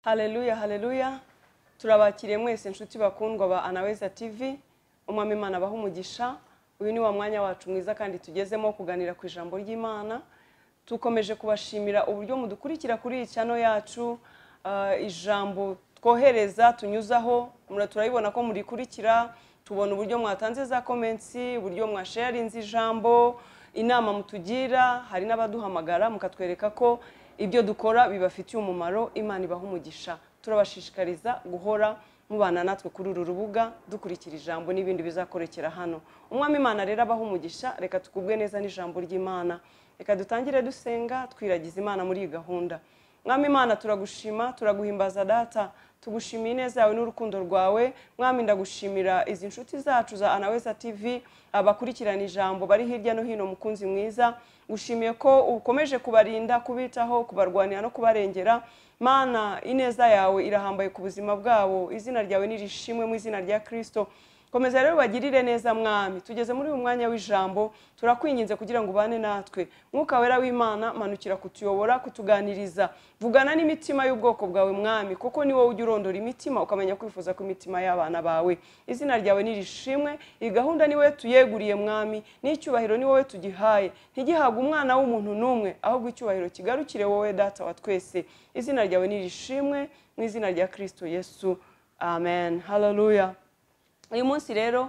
Haleluya, haleluya! Turabakiriye mwese, inshuti bakundwa ba Anaweza TV. Umwami Imana abaha umugisha. Uyu ni wa mwanya wacu mwiza kandi tugezemo kuganira ku ijambo ry'Imana. Tukomeje kubashimira uburyo mudukurikira kuri iyi channel yacu. Ijambo twohereza, tunyuzaho, turabibona ko murikurikira. Tubona uburyo mwatanze za comments, uburyo mwasharinze ijambo, inama mutugira. Hari n'abaduhamagara mukatwereka ko ibyo dukora bibafitiye umumaro. Imana ibaha umugisha. Turabashishikariza guhora mubana natwe kuri uru rubuga, dukurikira ijambo n'ibindi bizakorekera hano. Umwami Imana rero abaha umugisha. Reka tukubwe neza n'ijambo ry'Imana. Reka dutangire dusenga, twiragiza Imana muri iyi gahunda. Mwami Imana, turagushima, turaguhimbaza. Data, tugushimiye ineza yawe n'urukundo rwawe. Mwami, ndagushimira izi nshuti zacu za Anaweza TV, abakurikirana ijambo bari hirya no hino. Mukunzi mwiza, gushimiye ko ukomeje kubarinda, kubitaho, kubarwanira no kubarengera. Mana, ineza yawe irahambaye ku buzima bwabo. Izina ryawe nirishimwe mu izina rya Kristo. Komeza rero bagirire neza. Mwami, tugeze muri uyu mwanya w'ijambo, turakwinginze kugira ngo ubane natwe. Mwuka Wera w'Imana, manukira kutuyobora, kutuganiriza. Vugana n'imitima y'ubwoko bwawe, Mwami, kuko ni wowe ujya urondora imitima, ukamenya kwifuza kw'imitima y'abana bawe. Izina ryawe nirishimwe. Iyi gahunda ni wowe tuyeguriye, Mwami, n'icyubahiro ni wowe tugihaye. Ntigihabwe umwana w'umuntu n'umwe, ahubwo icyubahiro kigarukire wowe, Data wa twese. Izina ryawe nirishimwe mu izina rya Kristo Yesu, amen. Haleluya! Uyu munsi rero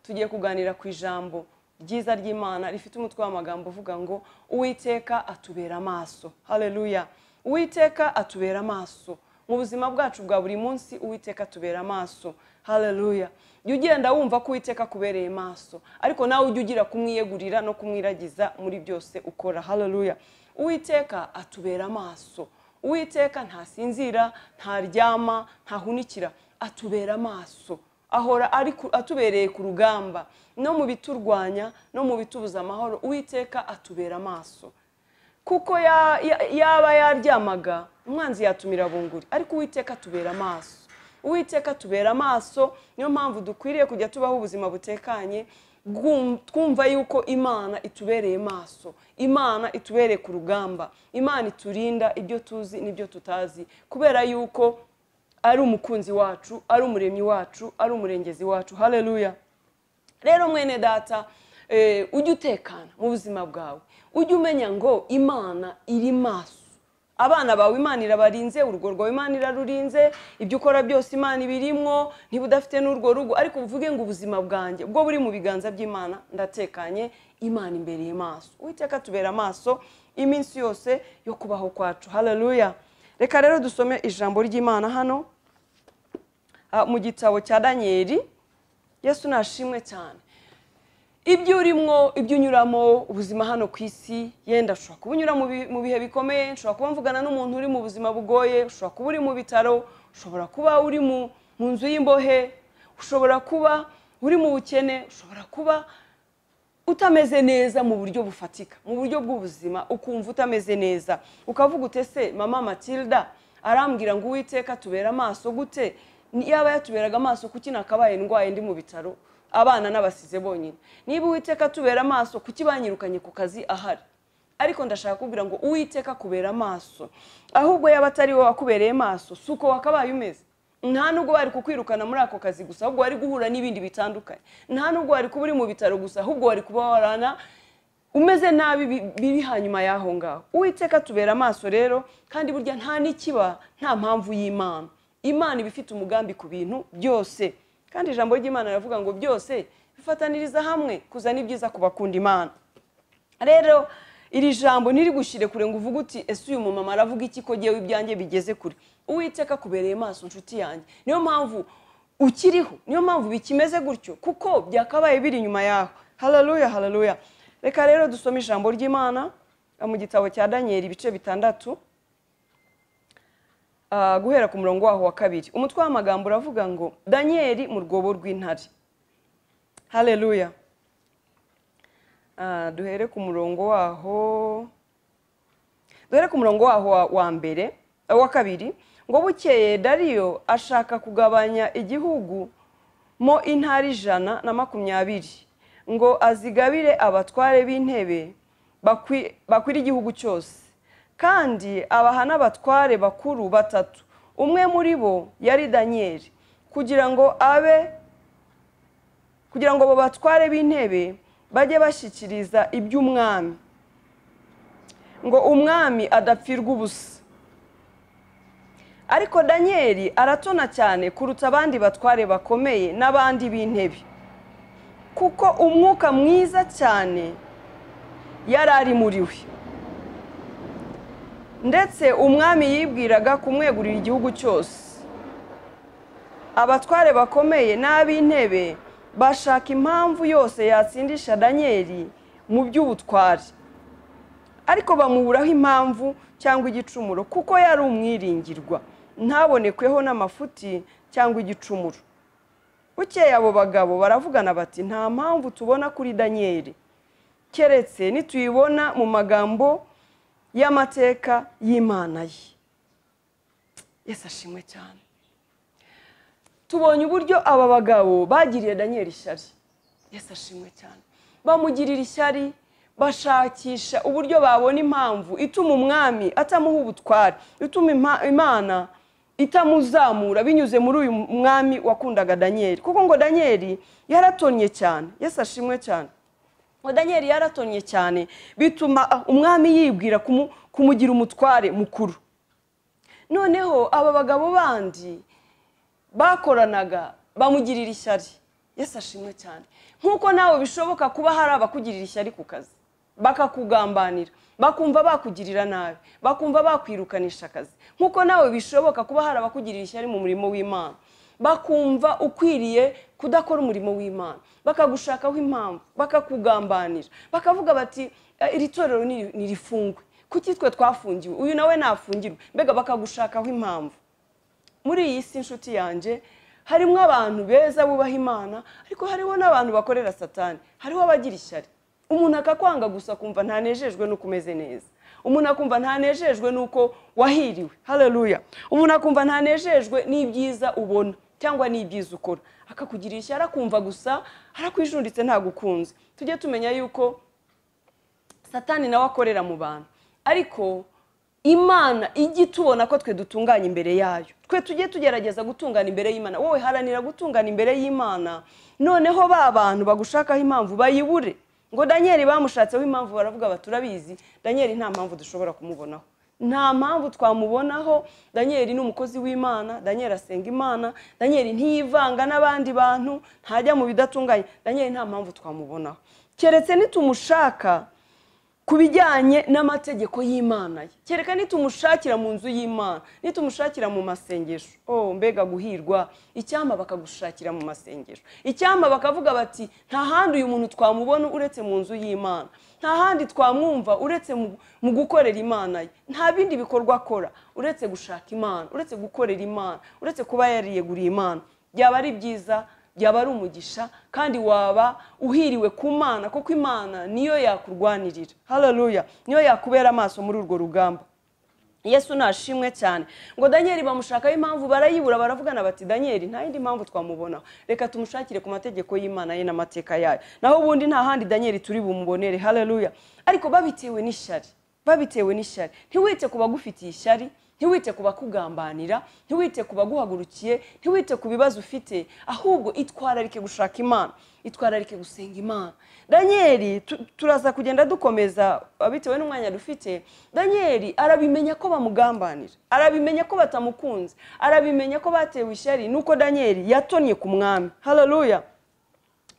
tugiye kuganira ku ijambo ryiza ry'Imana rifite umutwe w'amagambo uvuga ngo: "Uwiteka atubera amaso." Haleluya! Uwiteka atubera amaso mu buzima bwacu bwa buri munsi. Uwiteka atubera amaso. Haleluya! Jya ugenda wumva ko Uwiteka akubereye maso, ariko nawe ujye ugira kumwiyegurira no kumwiragiza muri byose ukora. Haleluya! Uwiteka atubera amaso. Uwiteka ntasinzira, ntaryama, ntahunikira, atubera amaso. Ahora ari atubereye ku rugamba, no mu biturwanya no mu bitubuza amahoro. Uwiteka atubera amaso, kuko yaba yaryamaga, umwanzi yatumira bunguri, ariko Uwiteka atubera amaso. Uwiteka atubera amaso. Niyo mpamvu dukwiriye kujya tubaho ubuzima butekanye, twumva yuko Imana itubereye maso, Imana itubereye ku rugamba, Imana iturinda ibyo tuzi n'ibyo tutazi, kubera yuko ari umukunzi wacu, ari umuremyi wacu, ari umurengezi wacu. Haleluya! Rero mwene data, ujye utekana mu buzima bwawe, ujye umenya ngo Imana iri maso. Abana bawe Imana irabarinze, urugo rwawe Imana irarurinze, ibyo ukora byose Imana ibirimwo. Niba udafite n'urwo rugo, ariko uvuge ngo: "Ubuzima bwanjye ubwo buri mu biganza by'Imana, ndatekanye, Imana imbereye maso." Uwiteka tubera amaso iminsi yose yo kubaho kwacu. Haleluya! Reka rero dusome ijambo ry'Imana hano mu gitabo cya Daniyeli. Yesu nashimwe cyane. Ibyo urimwo, ibyo unyuramo, ubuzima hano ku isi, yenda ushobora kuba unyura mu bihe bikomeye. Ushobora kuba mvugana n'umuntu uri mu buzima bugoye, ushobora kuba uri mu bitaro, ushobora kuba uri mu nzu y'imbohe, ushobora kuba uri mu bukene, ushobora kuba utameze neza mu buryo bufatika, mu buryo bw'ubuzima, ukumva utameze neza, ukavuga ute: "Se mama Matilda arambwira ngo Uwiteka tubera amaso gute? Yaba yatuberaga amaso, kuki nakabaye ndwaye, ndi mu bitaro, abana n'abasize bonyine? Niba Uwiteka tubera amaso, kuki banyirukanye ku kazi ahari?" Ariko ndashaka kubwira ngo Uwiteka kubera amaso. Ahubwo yaba atari wowe wakubereye maso, si uko wakabaye umeze. Nta nubwo bari kukwirukana muri ako kazi gusa, ahubwo wari guhura n'ibindi bitandukanye. Nta nubwo wari kuba uri mu bitaro gusa, ahubwo wari kuba warana umeze nabi biri hanyuma y'aho ngaho. Uwiteka tubera amaso rero, kandi burya nta n'ikiba nta mpamvu y'Imana. Imana iba ifite umugambi ku bintu byose, kandi ijambo ry'Imana riravuga ngo byose bifataniriza hamwe kuzana ibyiza ku bakunda Imana. Rero iri jambo ntirigushyire kure ngo uvuge uti: "Ese uyu mumama aravuga iki ko jyewe ibyanjye bigeze kure?" Uwiteka kubereye maso, nshuti yanjye. Niyo mpamvu ukiriho, niyo mpamvu bikimeze gutyo, kuko byakabaye biri inyuma yaho. Haleluya, haleluya! Reka rero dusome ijambo ry'Imana mu gitabo cya Daniyeli, ibice 6, guhera ku murongo waho wa 2. Umutwe w'amagambo uravuga ngo: "Daniyeli mu rwobo rw'intare." Haleluya! Duhere ku murongo waho wa mbere, wa kabiri, ngo: "Bukeye Dariyo ashaka kugabanya igihugu mo intara 120, ngo azigabire abatware b'intebe bakwira igihugu cyose, kandi abaha n'abatware bakuru batatu." Umwe muri bo yari Daniyeli, kugira ngo abo batware b'intebe bajye bashyikiriza iby'umwami, ngo umwami adapfirwa ubusa. Ariko Daniyeli aratona cyane kuruta abandi batware bakomeye n'abandi b'intebe, kuko umwuka mwiza cyane yari ari muri we. Ndetse umwami yibwiraga kumwegurira igihugu cyose. Abatware bakomeye n'ab'intebe bashaka impamvu yose yatsindisha Daniyeli mu by'ubutware, ariko bamuburaho impamvu cyangwa igicumuro, kuko yari umwiringirwa, ntabonekweho n'amafuti cyangwa igicumuro. Bukeye abo bagabo baravugana bati: nta mpamvu tubona kuri Daniyeli, keretse nituyibona mu magambo y'amateka y'Imana ye. Yesu ashimwe cyane. Tubonye uburyo aba bagabo bagiriye Daniyeli ishyari. Yesu ashimwe cyane. Bamugirira ishyari, bashakisha uburyo babona impamvu ituma umwami atamuha ubutware, ituma Imana itamuzamura binyuze muri uyu mwami wakundaga Daniyeli. Kuko ngo Daniyeli yaratonnye cyane. Yesu ashimwe cyane. Ngo Daniyeli yaratonnye cyane, bituma umwami yibwira kumugira umutware mukuru. Noneho aba bagabo bandi bakoranaga bamugirira ishyari. Yesu ashimwe cyane. Nkuko nawe bishoboka kuba hari abakugirira ishyari ku kazi, bakakugambanira, bakumva bakugirira nabi, bakumva bakwirukanisha akazi. Nkuko nawe bishoboka kuba hari abakugirira ishyari mu murimo w'Imana, bakumva ukwiriye kudakora umurimo w'Imana, bakagushakaho impamvu, bakakugambanira, bakavuga bati iri torero nirifungwe, kuki twe twafungiwe, uyu nawe nafungirwe. Mbega bakagushakaho impamvu. Muri iyi si inshuti yanjye harimo abantu beza bubaha Imana, ariko hariho n'abantu bakorera Satani, hariho abagira ishyari. Umuntu akakwanga gusa kumva ntanejejwe nuko umeze neza, umuntu akumva ntanejejwe nuko wahiriwe. Haleluya. Umuntu akumva ntanejejwe n'ibyiza ubona cyangwa n'ibyiza ukora, akakugirira ishyari, akumva gusa arakwijunditse ntagukunze. Tujye tumenya yuko Satani nawe akorera mu bantu, ariko Imana ijya itubona ko twe dutunganya imbere yayo. Twe tujye tugerageza gutungana imbere y'Imana. Wowe haranira gutungana imbere y'Imana, noneho ba bantu bagushakaho impamvu bayibure. Ngo Daniyeli bamushatseho impamvu, baravuga bati turabizi Daniyeli nta mpamvu dushobora kumubonaho, nta mpamvu twamubonaho. Daniyeli ni umukozi w'Imana, Daniyeli asenga Imana, Daniyeli ntiyivanga n'abandi bantu, ntajya mu bidatunganye. Daniyeli nta mpamvu twamubonaho, keretse nitumushaka ku bijyanye n'amategeko y'Imana ye, kereka nitumushakira mu nzu y'Imana, nitumushakira mu masengesho. Oh, mbega guhirwa! Icyampa bakagushakira mu masengesho, icyampa bakavuga bati nta handi uyu muntu twamubona uretse mu nzu y'Imana, nta handi twamwumva uretse mu gukorera Imana ye, nta bindi bikorwa akora uretse gushaka Imana, uretse gukorera Imana, uretse kuba yariyeguriye Imana. Byaba ari byiza, byaba ari umugisha, kandi waba uhiriwe ku Mana, kuko Imana niyo yakurwanirira. Haleluya. Niyo yakubera amaso muri urwo rugamba. Yesu nashimwe cyane. Ngo Daniyeli bamushakaho impamvu barayibura, baravugana bati Daniyeli nta yindi mpamvu twamubonaho, reka tumushakire ku mategeko y'Imana ye n'amateka yayo, naho ubundi nta handi Daniyeli turi bumubonere. Haleluya. Ariko babitewe n'ishyari, babitewe n'ishyari. Ntiwite ku bagufitiye ishyari, ntiwite ku bakugambanira, ntiwite ku baguhagurukiye, ntiwite ku bibazo ufite, ahubwo itwararike gushaka Imana, itwararike gusenga Imana. Daniyeli turaza kugenda dukomeza bitewe n'umwanya dufite. Daniyeli arabimenya ko bamugambanira, arabimenya ko batamukunze, arabimenya ko batewe ishyari nuko Daniyeli yatonnye ku mwami. Haleluya.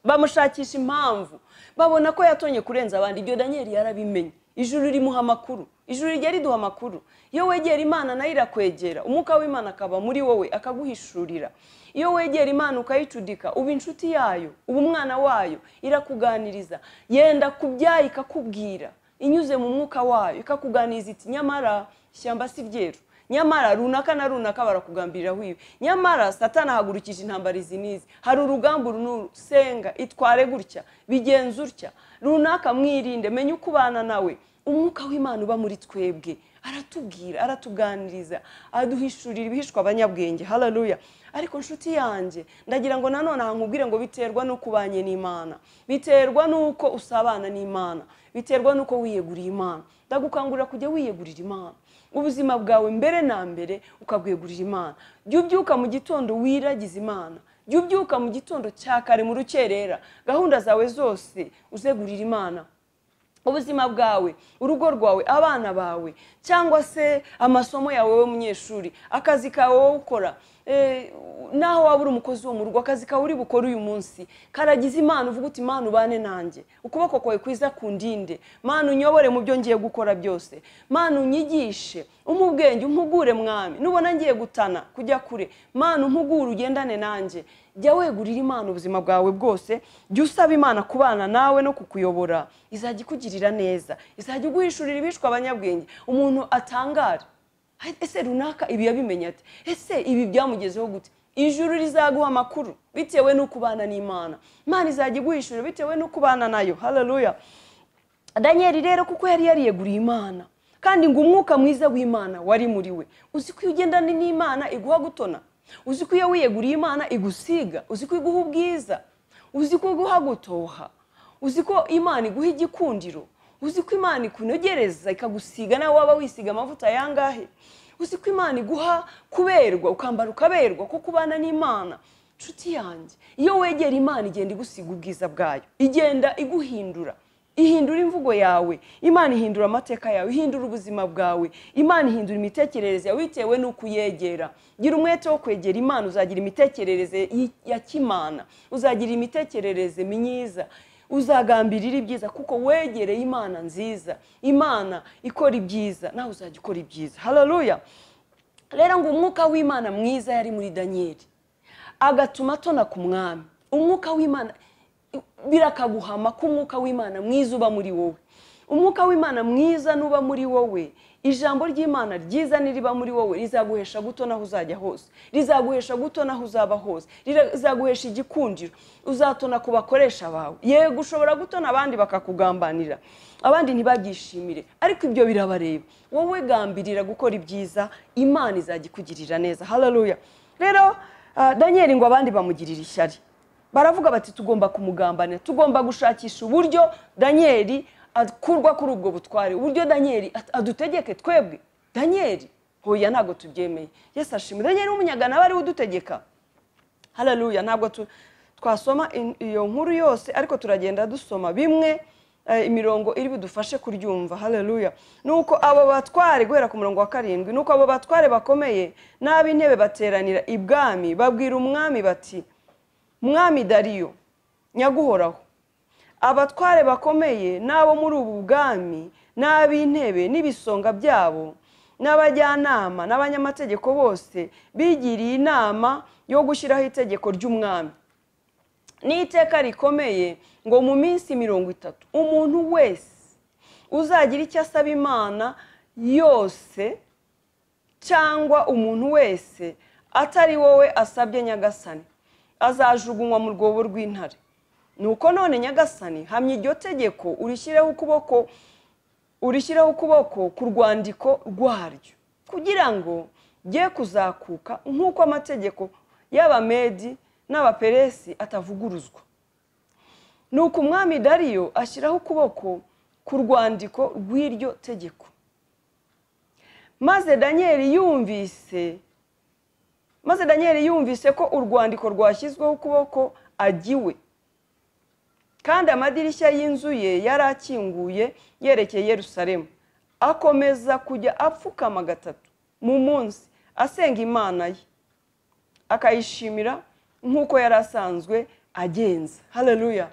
Bamushakisha impamvu, babona ko yatonye kurenza abandi. Ibyo Daniyeli yarabimenye. Ijuru rimuha amakuru, ijuru rijya riduha amakuru. Iyo wegera Imana nayo irakwegera, umwuka w'Imana akaba muri wowe akaguhishurira. Iyo wegera Imana ukayicudika, uba inshuti yayo, uba umwana wayo, irakuganiriza, yenda kubyaye ikakubwira inyuze mu mwuka wayo, ikakuganiriza iti nyamara ishyamba si ryeru, nyamara runaka na runaka barakugambiriraho ibi, nyamara Satani ahagurukije intambara izi n'izi, hari urugamba uru, senga, itware gutya, bigenza utya, runaka mwirinde, menye uko ubana nawe. Umwuka w'Imana uba muri twebwe aratubwira, aratuganiriza, aduhishurira ibihishwa abanyabwenge. Haleluya. Ariko nshuti yanjye, ndagira ngo nanone aha nkubwire ngo biterwa n'uko ubanye n'Imana, biterwa n'uko usabana n'Imana, biterwa n'uko wiyeguriye Imana. Ndagukangurira kujya wiyegurira Imana. Ubuzima bwawe mbere na mbere ukabwegurira Imana. Jya ubyuka mu gitondo wiragize Imana. Jya ubyuka mu gitondo cya kare mu rukerera, gahunda zawe zose uzegurira Imana. Ubuzima bwawe, urugo rwawe, abana bawe, cyangwa se amasomo yawe wowe munyeshuri, akazi kawe wowe ukora, naho waba uri umukozi wo mu rugo, akazi kawe uri bukore uyu munsi, karagize Imana, uvuga uti Imana ubane nanjye, ukuboko kwawe kwiza kundinde, Mana unyobore mu byo ngiye gukora byose, Mana unyigishe, umpe ubwenge, umpugure Mwami, nubona ngiye gutana kujya kure, Mana umpugure ugendane nanjye. Jya wegurira Imana ubuzima bwawe bwose, jya usaba Imana kubana nawe no kukuyobora, izajya ikugirira neza, izajya iguhishurira ibishwa abanyabwenge. Umuntu atangara, ese runaka ibi yabimenye ate? Ese ibi byamugezeho gute? Ijuru rizaguha amakuru bitewe n'uko ubana n'Imana. Imana izajya iguhishurira bitewe n'uko ubana nayo. Haleluya. Daniel rero kuko yari yariyeguriye Imana, kandi ngo umwuka mwiza w'Imana wari muri we. Uzi ko iyo ugendana n'Imana iguha gutona, uzi ko iyo wiyeguriye Imana igusiga, uzi ko iguha ubwiza, uzi ko iguha gutoha, uzi ko Imana iguha igikundiro, uzi ko Imana ikunogereza ikagusiga nawe waba wisiga amavuta yangahe, uzi ko Imana iguha kuberwa, ukambara ukaberwa kuko ubana n'Imana. Nshuti yanjye, iyo wegera Imana igenda igusiga ubwiza bwayo, igenda iguhindura, ihindura imvugo yawe, Imana ihindura amateka yawe, ihindura ubuzima bwawe, Imana ihindura imitekerereze yawe bitewe n'uko uyegera. Gira umwete wo kwegera Imana, uzagira imitekerereze ya kimana, uzagira imitekerereze myiza, uzagambirira ibyiza kuko wegereye Imana nziza, Imana ikora ibyiza, nawe uzajya ukora ibyiza. Haleluya. Rero ngo umwuka w'Imana mwiza yari muri Daniel agatuma atona ku mwami. Umwuka w'Imana birakaguhama ko umwuka w'Imana mwiza uba muri wowe. Umwuka w'Imana mwiza nuba muri wowe, ijambo ry'Imana ryiza niriba muri wowe, rizaguhesha gutona aho uzajya hose, rizaguhesha gutona aho uzaba hose, rizaguhesha igikundiro, uzatona ku bakoresha bawe. Yego ushobora gutona abandi bakakugambanira, abandi ntibabyishimire, ariko ibyo birabareba. Wowe gambirira gukora ibyiza, Imana izajya ikugirira neza. Haleluya. Rero Daniel ngo abandi bamugirira ishyari, baravuga bati tugomba kumugambanira, tugomba gushakisha uburyo Daniel akurwa kuri ubwo butware, uburyo Daniel adutegeke twebwe. Daniel hoya ntago tubyemeye. Yesu ashimwe. Daniel w'umunyagana aba ari udutegeka. Haleluya. Ntabwo twasoma iyo nkuru yose, ariko turagenda dusoma bimwe, imirongo iri budufashe kuryumva. Haleluya. Nuko abo batware, guhera ku murongo wa 7, nuko abo batware bakomeye n'ab'intebe bateranira ibwami, babwira umwami bati, Mwami Dariyo nyaguhoraho, abatware bakomeye n'abo muri ubu bwami n'ab'intebe n'ibisonga byabo n'abajyanama n'abanyamategeko bose bigiriye inama yo gushyiraho itegeko ry'umwami n'iteka rikomeye, ngo mu minsi 30 umuntu wese uzagira icyo asaba Imana yose cyangwa umuntu wese atari wowe asabye Nyagasani, azajugunywa mu rwobo rw'intare. Nuko none Nyagasani, hamya iryo tegeko, urishyireho ukuboko ku rwandiko rwaryo, kugira ngo rye kuzakuka nk'uko amategeko y'Abamedi n'Abaperesi atavuguruzwa. Nuko umwami Dariyo ashyiraho ukuboko ku rwandiko rw'iryo tegeko. Maze Daniel yumvise ko urwandiko rwashyizweho ukuboko agiwe, kandi amadirishya y'inzu ye yari akinguye yerekeye Yerusalemu, akomeza kujya apfukama 3 mu munsi asenga Imana ye, akayishimira nk'uko yari asanzwe agenza. Haleluya.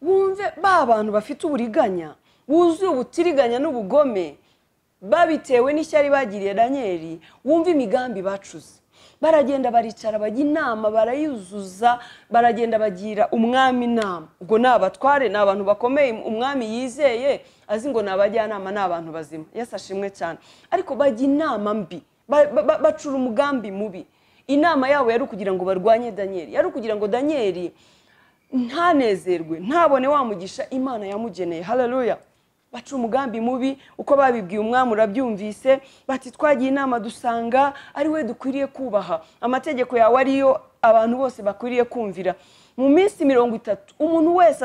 Wumve ba bantu bafite uburiganya, wuzuye ubutiriganya n'ubugome, babitewe n'ishyari bagiriye Daniel, wumve imigambi bacuze. Baragenda baricara bajya inama, barayuzuza, baragenda bagira umwami inama. Ubwo ni abatware, ni abantu bakomeye umwami yizeye, azi ngo ni abajyanama, ni abantu bazima. Yesu ashimwe cyane. Ariko bajya inama mbi, bacura umugambi mubi. Inama yabo yari ukugira ngo barwanye Daniel, yari ukugira ngo Daniel ntanezerwe, ntabone wa mugisha Imana yamugeneye. Haleluya. Baca umugambi mubi, uko babibwiye umwami urabyumvise, bati twagiye inama dusanga ari we dukwiriye kubaha, amategeko yawe ariyo abantu bose bakwiriye kumvira. Mu minsi 30 umuntu wese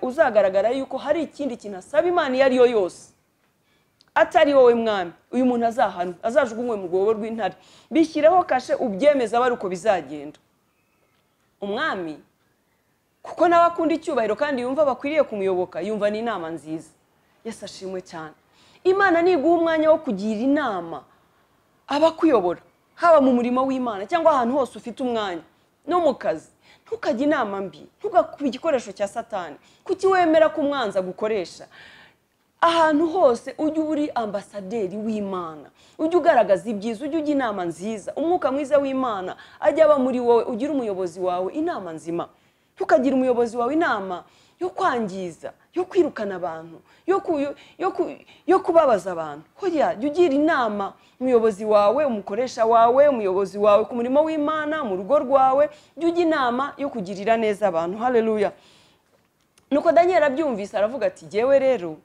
uzagaragara yuko hari ikindi kintu asaba Imana iyo ariyo yose Atari wowe mwami, uyu muntu azahanwe, azajugunywe mu rwobo rw'intare. Bishyireho kashe ubyemeza aba ari uko bizagenda. Umwami kuko nawe akunda icyubahiro kandi yumva bakwiriye kumuyoboka, yumva ni inama nziza. Yesu ashimwe cyane. Imana niguha umwanya wo kugira inama abakuyobora, haba mu murimo w'Imana cyangwa ahantu hose ufite umwanya, no mu kazi, ntukajye inama mbi, ntugakube igikoresho cya Satani. Kuki wemera ko umwanzi agukoresha? Ahantu hose ujye uri ambasaderi w'Imana, ujye ugaragaza ibyiza, ujye ujya inama nziza. Umwuka mwiza w'Imana ajya aba muri wowe, ugire umuyobozi wawe inama nzima. Ntukagire umuyobozi wawe inama yo kwangiza, yo kwirukana abantu, yo kubabaza abantu. Hoya, jya ugira inama umuyobozi wawe, umukoresha wawe, umuyobozi wawe ku murimo w'Imana, mu rugo rwawe, jya ujya inama yo kugirira neza abantu. Haleluya. Nuko Daniel abyumvise aravuga ati jyewe rero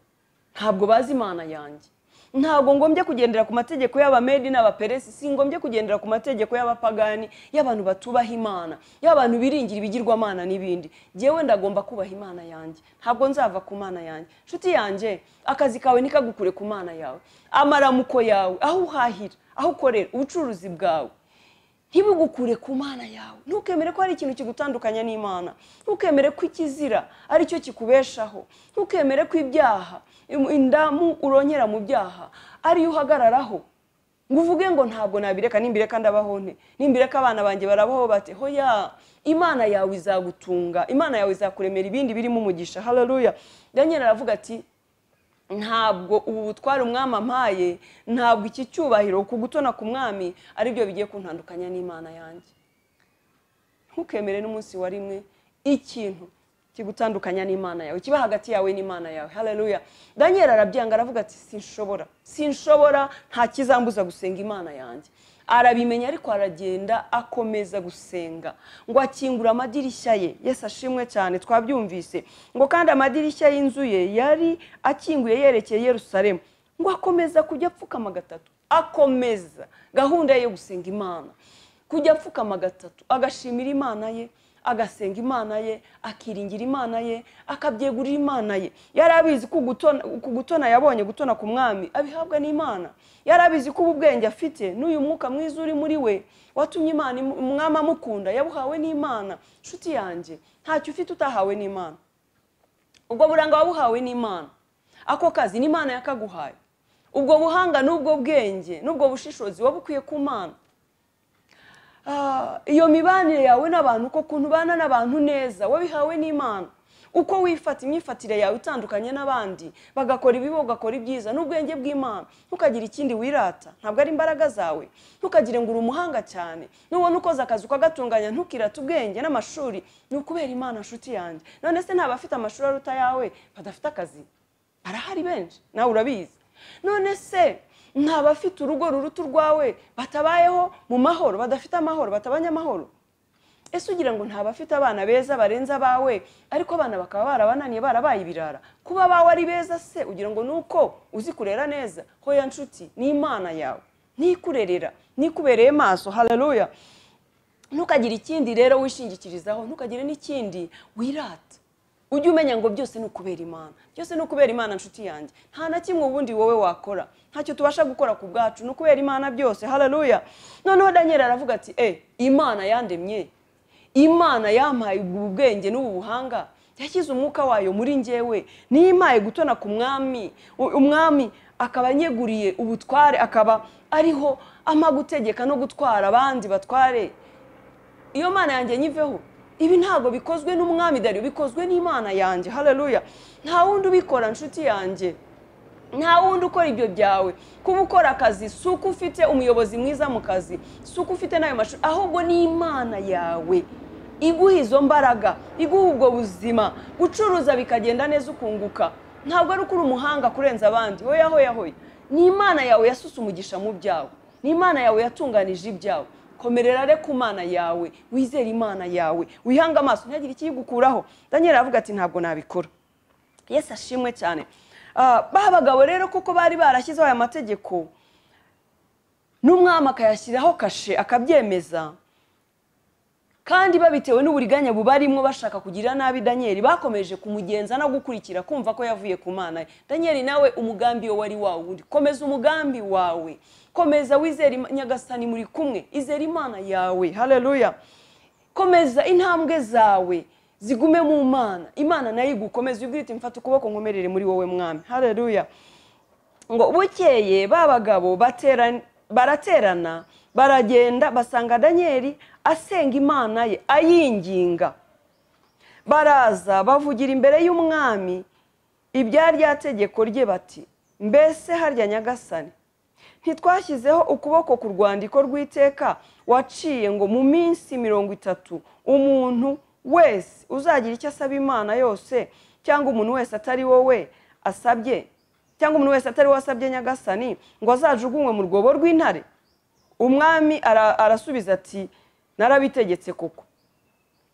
ntabwo bazi Imana yanjye, ntabwo ngombye kugendera ku mategeko y'Abamedi n'Abaperesi, singombye kugendera ku mategeko y'abapagani, y'abantu batubaha Imana, y'abantu biringira ibigirwamana n'ibindi. Jyewe ndagomba kubaha Imana yanjye, ntabwo nzava ku Mana yanjye. Nshuti yanjye, akazi kawe ntikagukure ku Mana yawe, amaramuko yawe, aho uhahira, aho ukorera, ubucuruzi bwawe ntibugukure ku Mana yawe. Ntukemere ko hari ikintu kigutandukanya n'Imana, ntukemere ko ikizira ari cyo kikubeshaho, ntukemere ko ibyaha, indamu uronyera mu byaha ariyo uhagararaho ngo uvuge ngo ntabwo nabireka, nimbireka ndabaho nte, nimbireka abana banjye barabaho bate. Hoya, Imana yawe izagutunga, Imana yawe izakuremera ibindi birimo umugisha. Haleluya. Daniel aravuga ati ntabwo ubu butware umwami ampaye, ntabwo iki cyubahiro kugutona ku mwami ari byo bigiye kuntandukanya n'Imana yanjye. Ntukemere n'umunsi wa rimwe ikintu kigutandukanya n'Imana yawe, kiba hagati yawe n'Imana yawe. Haleluya. Daniel arabyanga aravuga ati sinshobora, sinshobora, nta kizambuza gusenga Imana yanjye. Arabimenya ariko aragenda akomeza gusenga ngo akingura amadirishya ye. Yesu ashimwe cyane, twabyumvise ngo kandi amadirishya y'inzu ye yari akinguye yerekeye Yerusalemu, ngo akomeza kujya apfukama gatatu, akomeza gahunda ye yo gusenga Imana, kujya apfukama gatatu, agashimira Imana ye, agasenga Imana ye, akiringira Imana ye, akabyegurira Imana ye. Yari abizi ko gutona yabonye, gutona ku mwami abihabwa n'Imana. Yari abizi ko ubwenge afite n'uyu mwuka mwiza uri muri we watumye Imana umwami amukunda, yabuhawe n'Imana. Nshuti yanjye, ntacyo ufite utahawe n'Imana. Ubwo buranga wabuhawe n'Imana, ako kazi n'Imana yakaguhaye, ubwo buhanga n'ubwo bwenge n'ubwo bushishozi wabukwiye ku Mana. Iyo mibanire yawe n'abantu, uko kuntu ubana n'abantu neza wabihawe n'Imana. Uko wifata, imyifatire yawe itandukanye n'abandi, bagakora ibibi ugakora ibyiza, n'ubwenge bw'Imana. Ntukagire ikindi wirata, ntabwo ari imbaraga zawe. Ntukagire ngo uri umuhanga cyane, nubona ukoze akazi ukagatunganya ntukirate ubwenge n'amashuri, ni ukubera Imana. Nshuti yanjye, none se nta bafite amashuri aruta yawe badafite akazi? Barahari benshi, nawe urabizi. None se nta bafite urugo ruruta urwawe batabayeho mu mahoro, badafite amahoro, batabanye amahoro? Ese ugira ngo nta bafite abana beza barenze abawe, ariko abana bakaba barabananiye, barabaye ibirara? Kuba abawe ari beza se ugira ngo nuko uzi kurera neza? Hoya nshuti, ni Imana yawe nikurerera, nikubereye maso. Haleluya. Ntukagire ikindi rero wishingikirizaho, ntukagire n'ikindi wirata. Ujye umenya ngo byose ni ukubera Imana, byose ni ukubera Imana. Nshuti yanjye, nta na kimwe ubundi wowe wakora, ntacyo tubasha gukora ku bwacu, ni ukubera Imana byose. Haleluya. Noneho Daniel aravuga ati Imana yandemye, Imana yampaye ubu bwenge n'ubu buhanga, yashyize umwuka wayo muri njyewe, niyimpaye gutona ku mwami, umwami akaba anyeguriye ubutware, akaba ariho ampa gutegeka no gutwara abandi batware. Iyo Mana yanjye nyiveho. Ibi ntabwo bikozwe n'umwami Dariyo, bikozwe n'Imana yanjye. Haleluya. Nta wundi ubikora nshuti yanjye, nta wundi ukora ibyo byawe. Kuba ukora akazi si uko ufite umuyobozi mwiza mu kazi, si uko ufite n'ayo mashuri, ahubwo ni Imana yawe iguha izo mbaraga, iguha ubwo buzima. Gucuruza bikagenda neza ukunguka, ntabwo ari uko uri umuhanga kurenza abandi. Hoya hoya hoya, ni Imana yawe yasutse umugisha mu byawe, ni Imana yawe yatunganije ibyawe. Komerera re ku Mana yawe, wizere Imana yawe, wihanga amaso ntihagire ikiyigukuraho. Daniel aravuga ati ntabwo nabikora. Yesu ashimwe cyane. Ba bagabo rero kuko bari barashyizeho aya mategeko, n'umwami akayashyiraho kashe akabyemeza, Kandi babitewe n'uburiganya bubarimo bashaka kugira nabi Daniel, bakomeje kumugenza no gukurikira kumva ko yavuye ku Mana. Daniel nawe umugambi we wari wawe wundi. Komeza umugambi wawe, komeza wizere Nyagasani muri kumwe, izere Imana yawe. Haleluya. Komeza intambwe zawe zigume mu Mana, Imana nayo igukomeze, ubwire iti mfata ukuboko nkomerere muri wowe Mwami. Haleluya. Ngo bukeye ba bagabo baraterana baragenda basanga Daniel asenga Imana ye ayinginga. Baraza bavugira imbere y'umwami ibya rya tegeko rye bati, mbese harya Nyagasani ntitwashyizeho ukuboko ku rwandiko rw'iteka waciye ngo mu minsi 30 umuntu wese uzagira icyo asaba Imana yose cyangwa umuntu wese atari wowe asabye, cyangwa umuntu wese atari wowe asabye Nyagasani, ngo azajugunywe mu rwobo rw'intare? Umwami arasubiza ati, narabitegetse koko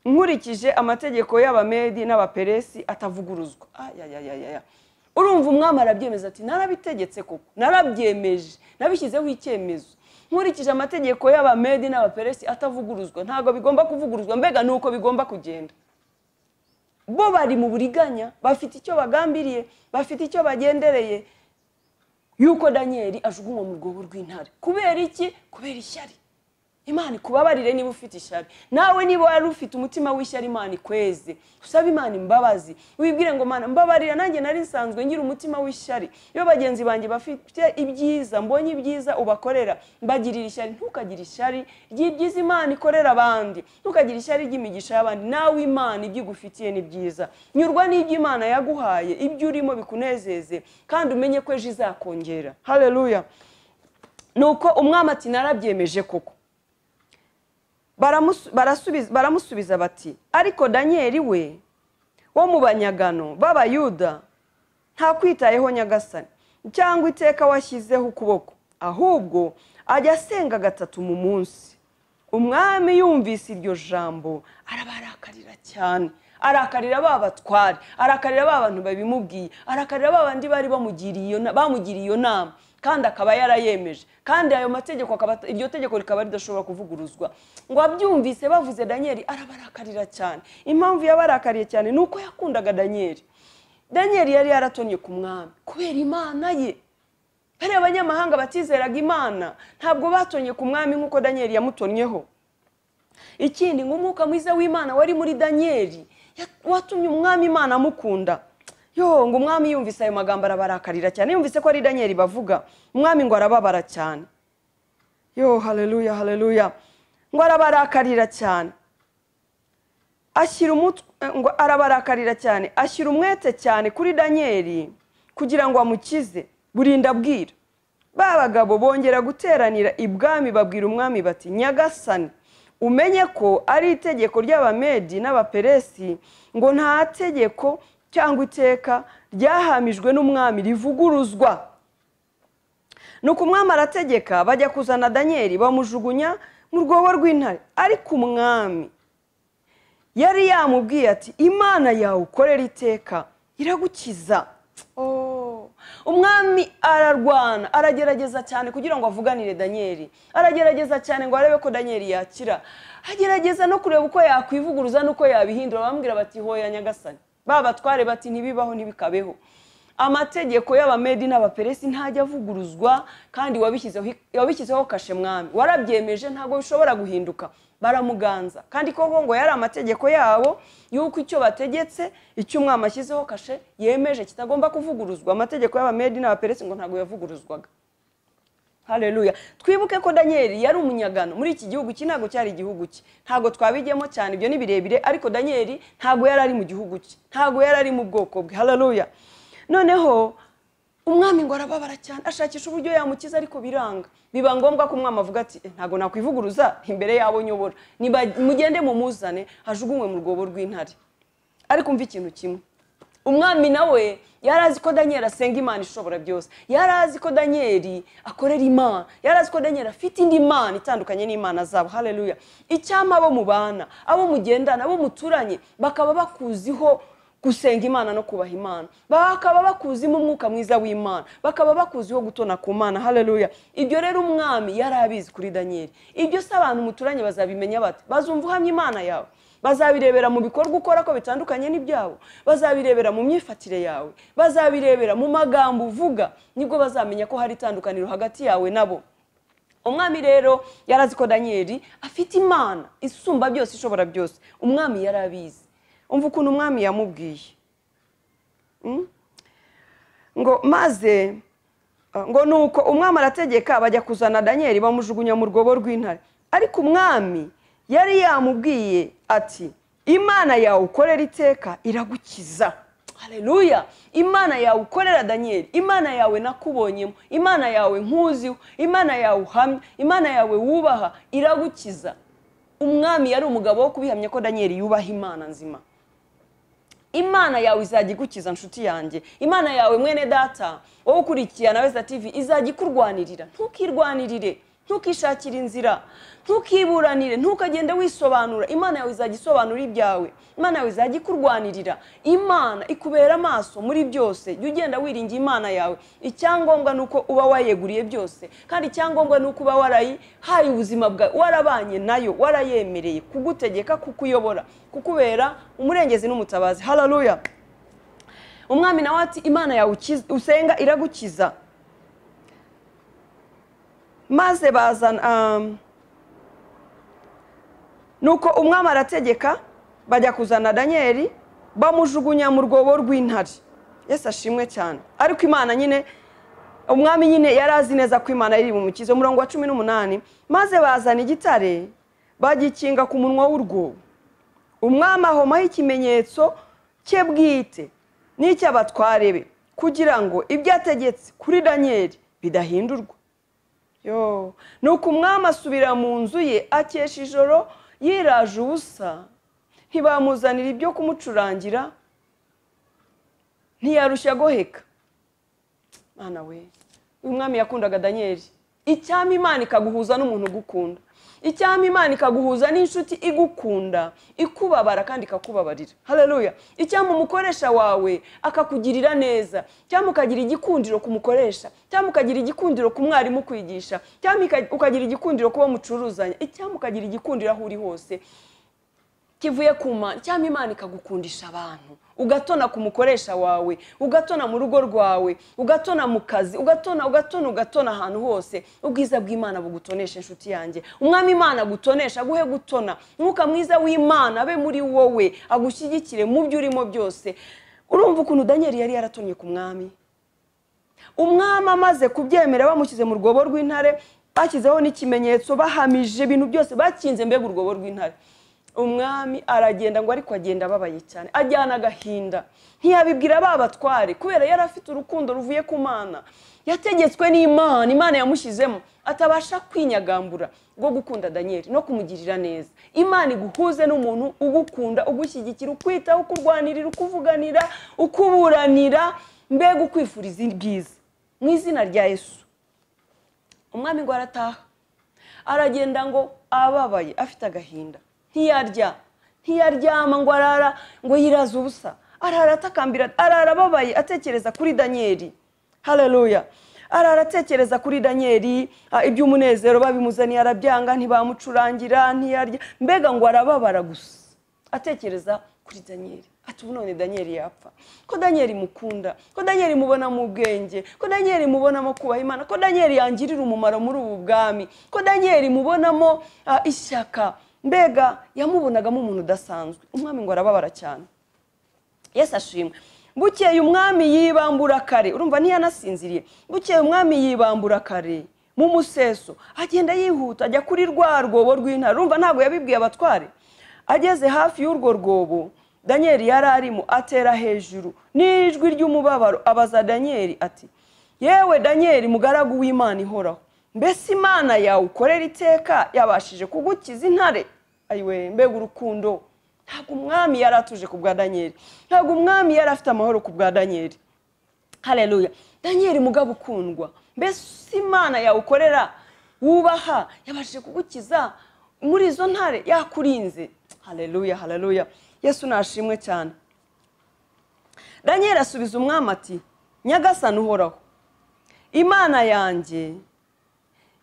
nkurikije amategeko y'Abamedi n'Abaperesi atavuguruzwa. Ayayayaya. Urumva umwami arabyemeza ati narabitegetse koko, narabyemeje, nabishyizeho icyemezo nkurikije amategeko y'Abamedi n'Abaperesi atavuguruzwa. Ntabwo bigomba kuvuguruzwa, mbega nuko bigomba kugenda. Bo bari mu buriganya, bafite icyo bagambiriye, bafite icyo bagendereye yuko Daniel ajugunywa mu rwobo rw'intare. Kubera iki? Kubera ishyari. Imana ikubabarire niba ufite ishyari. Nawe niba wari ufite umutima w'ishyari, Imana ikweze. Usabe Imana imbabazi. Wibwire ngo Mana mbabarira, nanjye nari nsanzwe ngira umutima w'ishyari. Iyo bagenzi banjye bafite ibyiza, mbonye ibyiza ubakorera, mbagirira ishyari. Ntukagire ishyari ry'ibyiza Imana ikorera abandi. Ntukagire ishyari ry'imigisha y'abandi. Nawe Imana ibyo igufitiye ni byiza. Nyurwa n'ibyo Imana yaguhaye, ibyo urimo bikunezeze, kandi umenye ko ejo izakongera. Haleluya. Nuko umwami ati narabyemeje koko. Baramusubiza bati, ariko Daniel we wo mu banyagano b'Abayuda nta kwitayeho Nyagasani cyangwa iteka washyizeho ukuboko, ahubwo ajya asenga 3 mu munsi. Umwami yumvise iryo jambo arabarakarira cyane, arakarira ba batware, arakarira ba bantu babimubwiye, arakarira ba bandi bari bamugiriye iyo nama, kandi akaba yarayemeje, kandi ayo mategeko akaba iryo tegeko rikaba ridashobora kuvuguruzwa. Ngo abyumvise bavuze Daniel arabarakarira cyane. Impamvu yabarakariye cyane nuko yakundaga Daniel. Daniel yari yaratonye ku mwami kubera Imana ye. Bari abanyamahanga batizeraga Imana ntabwo batonye ku mwami nkuko Daniel yamutonnyeho. Ikindi ngo umwuka mwiza w'Imana wari muri Daniel watumye umwami Imana amukunda. Yo ngo umwami yumvise ayo magambo arabarakarira cyane, yumvise ko ari Daniel bavuga, umwami ngo arababara cyane. Yo haleluya, haleluya. Ngo arabarakarira cyane, ashyira umutwe, ngo arabarakarira cyane, ashyira umwete cyane kuri Daniel kugira ngo amukize burinda bwira. Ba bagabo bongera guteranira ibwami babwira umwami bati, Nyagasani umenye ko ari itegeko ry'Abamedi n'Abaperesi ngo nta tegeko cyangwa iteka ryahamijwe n'umwami rivuguruzwa. Nuko umwami arategeka bajya kuzana Daniel bamujugunya mu rwobo rw'intare. Ariko umwami yari yamubwiye ati, Imana yawe ukorera iteka iragukiza. Umwami ararwana, aragerageza cyane kugira ngo avuganire Daniel, aragerageza cyane ngo arebe ko Daniel yakira, agerageza no kureba uko yakwivuguruza nuko yabihindura. Bamubwira bati hoya Nyagasani. Ba batware bati ntibibaho ntibikabeho. Amategeko y'Abamedi n'Abaperesi ntajya avuguruzwa, kandi wabishyizeho kashe mwami, warabyemeje ntabwo bishobora guhinduka. Baramuganza, kandi koko ngo yari amategeko yabo yuko icyo bategetse, icyo umwami ashyizeho kashe yemeje kitagomba kuvuguruzwa. Amategeko y'Abamedi n'Abaperesi ngo ntabwo yavuguruzwaga. Haleluya. Twibuke ko Daniel yari umunyagano muri iki gihugu cye, ntabwo cyari igihugu cye, ntabwo twabijyemo cyane, ibyo ni birebire, ariko Daniel ntabwo yari ari mu gihugu cye, ntabwo yari ari mu bwoko bwe. Haleluya. Noneho umwami ngo arababara cyane, ashakisha uburyo yamukiza ariko biranga. Biba ngombwa ko umwami avuga ati ntabwo nakwivuguruza imbere yabo nyobora, mugende mumuzane ajugunywe mu rwobo rw'intare. Ariko umva ikintu kimwe, umwami nawe yari azi ko Daniel asenga Imana ishobora byose, yari azi ko Daniel akorera Imana, yari azi ko Daniel afite indi Mana itandukanye n'Imana zabo. Haleluya. Icyampa abo mubana, abo mugendana, abo muturanye bakaba bakuziho gusenga Imana no kubaha Imana, bakaba bakuzimo umwuka mwiza w'Imana, bakaba bakuziho gutona ku Mana. Haleluya. Ibyo rero umwami yari abizi kuri Daniel. Ibyo se abantu muturanye bazabimenya bate? Bazumva uhamya Imana yawe, bazabirebera mu bikorwa ukora ko bitandukanye n'ibyabo, bazabirebera mu myifatire yawe, bazabirebera mu magambo uvuga, nibwo bazamenya ko hari itandukaniro hagati yawe nabo. Umwami rero yarazi ko Daniel afite Imana isumba byose, ishobora byose. Umwami yarabizi. Umva ukuntu umwami yamubwiye ngo maze ngo nuko umwami arategeka bajya kuzana Daniel bamujugunya mu rwobo rw'intare. Ariko umwami yari yamubwiye ati Imana yawe ukorera iteka iragukiza. Haleluya. Imana yawe ukorera Daniel, Imana yawe nakubonyemo, Imana yawe nkuziho, Imana yawe uhamya, Imana yawe wubaha iragukiza. Umwami yari umugabo wo kubihamya ko Daniel yubaha Imana nzima. Imana yawe izajya igukiza nshuti yanjye. Imana yawe mwene data wowe ukurikiye Anaweza TV izajya ikurwanirira. Ntukirwanirire, ntukishakire inzira, ntukiburanire, ntukagende wisobanura. Imana yawe izajya isobanura ibyawe. Imana yawe izajya ikurwanirira. Imana ikubera amaso muri byose. Jya ugenda wiringiye Imana yawe. Icyangombwa nuko uba wayeguriye byose, kandi icyangombwa nuko uba warayihaye ubuzima bwawe, warabanye nayo, warayemereye kugutegeka, kukuyobora, kukubera umurengezi n'umutabazi. Haleluya. Umwami nawe ati Imana yawe usenga iragukiza. Maze bazana nuko umwami arategeka bajya kuzana Daniel bamujugunya mu rwobo rw'intare. Yesu ashimwe cyane. Ariko Imana nyine, umwami nyine yarazi neza ko Imana iri bumukize. Umurongo wa 18, maze bazana igitare bagikinga ku munwa w'urwobo. Umwami ahomaho ikimenyetso cye bwite n'icy'abatware be, kugira ngo ibyo ategetse kuri Daniel bidahindurwa. Yo, nuko umwami asubira mu nzu ye akesha ijoro yiraje ubusa, ntibamuzanira ibyo kumucurangira, ntiyarushya goheka. Mana we, uyu mwami yakundaga Daniel. Icyama Imana ikaguhuza n'umuntu ugukunda, icyama Imana ikaguhuza n'inshuti igukunda, ikubabara kandi ikakubabarira. Haleluya. Icyama umukoresha wawe akakugirira neza, cyangwa ukagira igikundiro kumukoresha, cyangwa ukagira igikundiro ku mwarimu kwigisha, cyangwa ukagira igikundiro kuba mucuruzanya, icyama ukagira igikundiro aho uri hose kivuye ku Mana. Cyangwa Imana ikagukundisha abantu, ugatona ku mukoresha wawe, ugatona mu rugo rwawe, ugatona mu kazi, ugatona ugatona ugatona ahantu hose. Ubwiza bw'Imana bugutonesha inshuti yanjye. Umwami Imana agutonesha, aguhe gutona. Umwuka mwiza w'Imana abe muri wowe, agushyigikire mu byo urimo byose. Urumva ukuntu Daniel yari yaratonye ku mwami. Umwami amaze kubyemera bamushyize mu rwobo rw'intare, bashyizeho n'ikimenyetso, bahamije ibintu byose, bakinze mbega urwobo rw'intare. Umwami aragenda ngo ariko agenda ababaye cyane, ajyana agahinda. Ntiyabibwira ba batware kubera yari afite urukundo ruvuye ku Mana, yategetswe n'Imana, Imana yamushyizemo, atabasha kwinyagambura rwo gukunda Daniel no kumugirira neza. Imana iguhuze n'umuntu ugukunda, ugushyigikira, ukwitaho, ukurwanirira, ukuvuganira, ukuburanira, mbega ukwifuriza ibyiza mu izina rya Yesu. Umwami ngo arataha, aragenda ngo ababaye, afite agahinda. Ntiyarya, ntiyaryama, ngo arara ngo yiraze ubusa, arara atakambira, arara ababaye atekereza kuri Daniel. Haleluya. Arara atekereza kuri Daniel, iby'umunezero babimuzaniye arabyanga, ntibamucurangira, ntiyarya, mbega ngo arababara gusa atekereza kuri Daniel. Ati ubu none Daniel yapfa, ko Daniel mukunda, ko Daniel mubona mu bwenge, ko Daniel mubonamo kubaha Imana, ko Daniel yangirira umumaro muri ubu bwami, ko Daniel mubonamo ishyaka. Mbega yamubonagamo umuntu udasanzwe. Umwami ngo arababara cyane. Yesu ashimwe. Bukeye umwami yibambura kare, urumva ntiyanasinziriye. Bukeye umwami yibambura kare mu museso, agenda yihuta ajya kuri rwa rwobo rw'intare. Urumva ntabwo yabibwiye abatware. Ageze hafi y'urwo rwobo Daniel yari arimo, atera hejuru n'ijwi ry'umubabaro abaza Daniel ati yewe Daniel mugaragu w'Imana ihoraho, mbese Imana yawe ukorera iteka yabashije kugukiza intare? Ayiwe, mbega urukundo. Ntabwo umwami yari atuje ku bwa Daniel, ntabwo umwami yari afite amahoro ku bwa Daniel. Haleluya. Daniel mugabo ukundwa, mbese Imana yawe ukorera wubaha yabashije kugukiza muri izo ntare, yakurinze. Haleluya, haleluya. Yesu nashimwe cyane. Daniel asubiza umwami ati Nyagasani uhoraho, Imana yanjye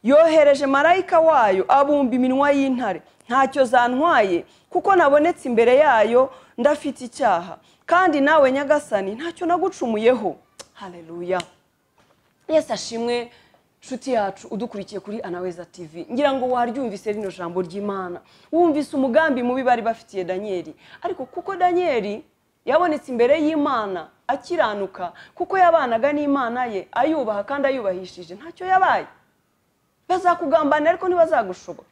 yohereje marayika wayo abumba iminwa y'intare, ntacyo zantwaye kuko nabonetse imbere yayo ndafite icyaha, kandi nawe Nyagasani ntacyo nagucumuyeho. Haleluya. Yesu ashimwe. Nshuti yacu udukurikiye kuri Anaweza TV, ngira ngo waryumvise rino jambo ry'Imana, wumvise umugambi mubi bari bafitiye Daniel. Ariko kuko Daniel yabonetse imbere y'Imana akiranuka, kuko yabanaga n'Imana ye ayubaha kandi ayubahishije, ntacyo yabaye. Bazakugambanira ariko ntibazagushobora,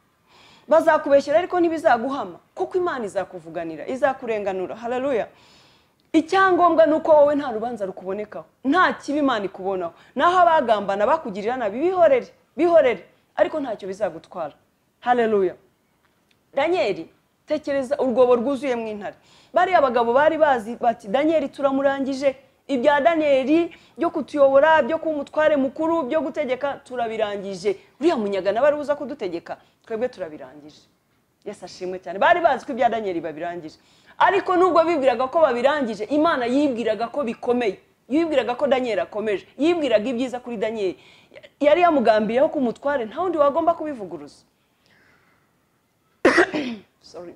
bazakubeshyera ariko ntibizaguhama, kuko Imana izakuvuganira, izakurenganura. Haleluya. Icyangombwa nuko wowe nta rubanza rukubonekaho, nta kibi Imana ikubonaho. Naho abagambana bakugirira nabi bihorere, bihorere, ariko ntacyo bizagutwara. Haleluya. Daniel, tekereza urwobo rwuzuye mu intare. Bari abagabo bari bazi bati Daniel turamurangije, ibya Daniel byo kutuyobora, byo kuba umutware mukuru, byo gutegeka turabirangije. Uriya munyagana bari uza kudutegeka, twebwe turabirangije. Yesu ashimwe cyane. Bari bazi ko ibya Daniel babirangije, ariko nubwo bibwiraga ko babirangije, Imana yibwiraga ko bikomeye, yibwiraga ko Daniel akomeje, yibwiraga ibyiza kuri Daniel. Yari yamugambiyeho ko umutware nta wundi wagomba kubivuguruza. Sorry.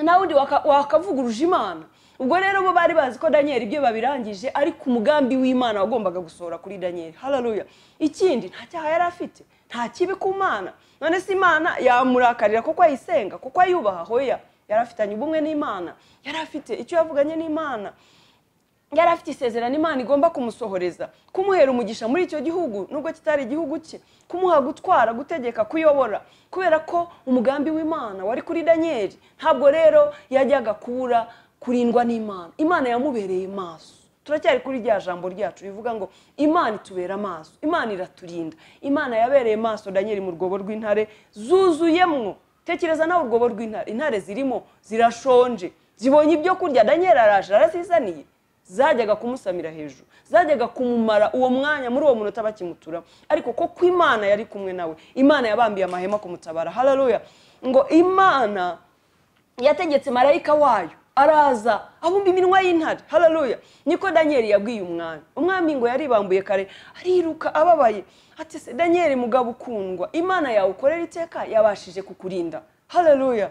Nta wundi wakavuguruje Imana. Ubwo rero bo bari bazi ko Daniel ibyo babirangije, ariko umugambi w'Imana wagombaga gusohora kuri Daniel. Haleluya. Ikindi, nta cyaha yari afite, nta kibi ku Mana. None se Imana yamurakarira kuko ayisenga, kuko ayubaha? Hoya, yari afitanye ubumwe n'Imana, yari afite icyo yavuganye n'Imana, yari afite isezerano Imana igomba kumusohoreza, kumuhera umugisha muri icyo gihugu nubwo kitari igihugu cye, kumuha gutwara, gutegeka, kuyobora, kubera ko umugambi w'Imana wari kuri Daniel. Ntabwo rero yajyaga kubura kurindwa n'Imana. Imana yamubereye maso. Turacyari kuri rya jambo ryacu rivuga ngo Imana itubera amaso, Imana iraturinda. Imana yabereye maso Daniel mu rwobo rw'intare zuzuyemwo. Tekereza nawe urwobo rw'intare, intare zirimo zirashonje, zibonye ibyo kurya, Daniel araje arazizaniye, zajyaga kumusamira hejuru, zajyaga kumumara uwo mwanya muri uwo munota bakimutura. Ariko koko Imana yari kumwe nawe, Imana yabambiye amahema kumutabara. Haleluya. Ngo Imana yategetse marayika wayo araza abumba iminwa y'intare. Haleluya. Niko Daniel yabwiye umwami. Umwami ngo yaribambuye kare ariruka ababaye, ati se Daniel mugabo ukundwa, Imana yawe ukorera iteka yabashije kukurinda. Haleluya.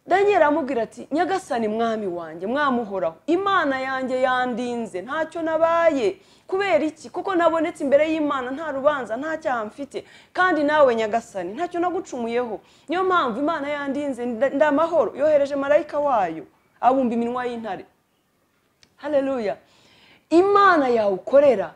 Daniel amubwira ati Nyagasani mwami wanjye, mwamuhoraho, Imana yanjye yandinze, ntacyo nabaye. Kubera iki? Kuko nabonetse imbere y'Imana nta rubanza, nta cyaha mfite, kandi nawe Nyagasani ntacyo nagucumuyeho. Niyo mpamvu Imana yandinze, ndamahoro, yohereje marayika wayo abumba iminwa y'intare. Haleluya. Imana yawe ukorera,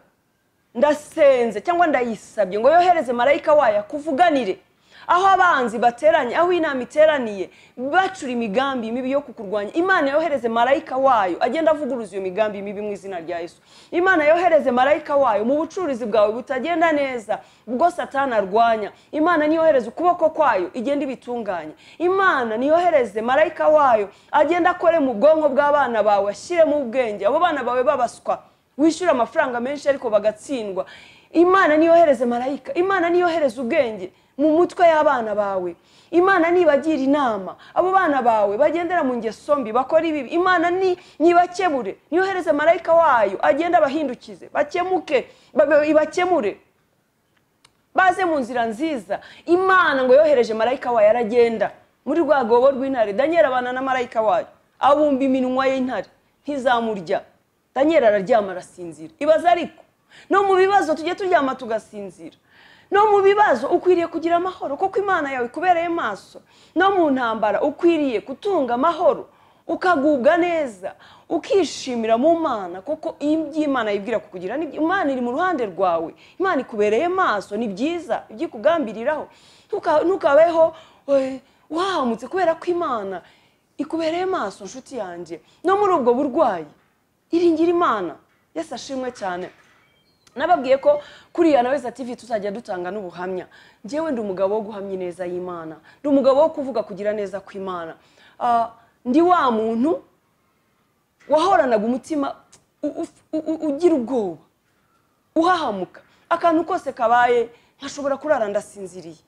ndasenze cyangwa ndayisabye ngo yohereze marayika wayo akuvuganire. Aho abanzi bateranye, aho inama iteraniye, bacura imigambi mibi yo kukurwanya, Imana yohereze marayika wayo agenda avuguruza iyo migambi mibi mu izina rya Yesu. Imana yohereze marayika wayo mu bucuruzi bwawe butagenda neza, ubwo Satani arwanya, Imana niyohereze ukuboko kwayo igenda ibitunganye. Imana niyohereze marayika wayo agenda akore mu bwonko bw'abana bawe, ashyiremo ubwenge, abo bana bawe babaswa, wishyura amafaranga menshi ariko bagatsindwa. Imana niyohereze marayika, Imana niyohereze ubwenge mu mutwe y'abana bawe. Imana nibagira inama abo bana bawe bagendera mu ngeso mbi, bakora ibibi, Imana nibakebure, niyohereze marayika wayo agenda abahindukize, bakemuke, ibakemure, baze mu nzira nziza. Imana ngo yohereje marayika wayo aragenda muri rwa rwobo rw'intare. Daniel abana na marayika wayo, abumba iminwa y'intare ntizamurya. Daniel araryama arasinzira. Ibaze ariko no mu bibazo tujye turyama tugasinzira. No mu bibazo ukwiriye kugira amahoro kuko Imana yawe ikubereye maso. No mu ntambara ukwiriye kutunga amahoro, ukagubwa neza, ukishimira mu Mana kuko iby'Imana yibwira kukugira, Imana iri mu ruhande rwawe, Imana ikubereye maso, ni byiza ibyikugambiriraho. Ntukabeho wahamutse kubera ko Imana ikubereye maso. Nshuti yanjye, no muri ubwo burwayi iringira Imana. Yesu ashimwe cyane. Nababwiye ko kuri Anaweza TV tuzajya dutanga n'ubuhamya. Njyewe ndi umugabo wo guhamya ineza y'Imana, ndi umugabo wo kuvuga kugira neza kw'Imana. Ndi wa muntu wahoranaga umutima ugira ubwoba, uhahamuka, akantu kose kabaye nkashobora kurara ndasinziriye.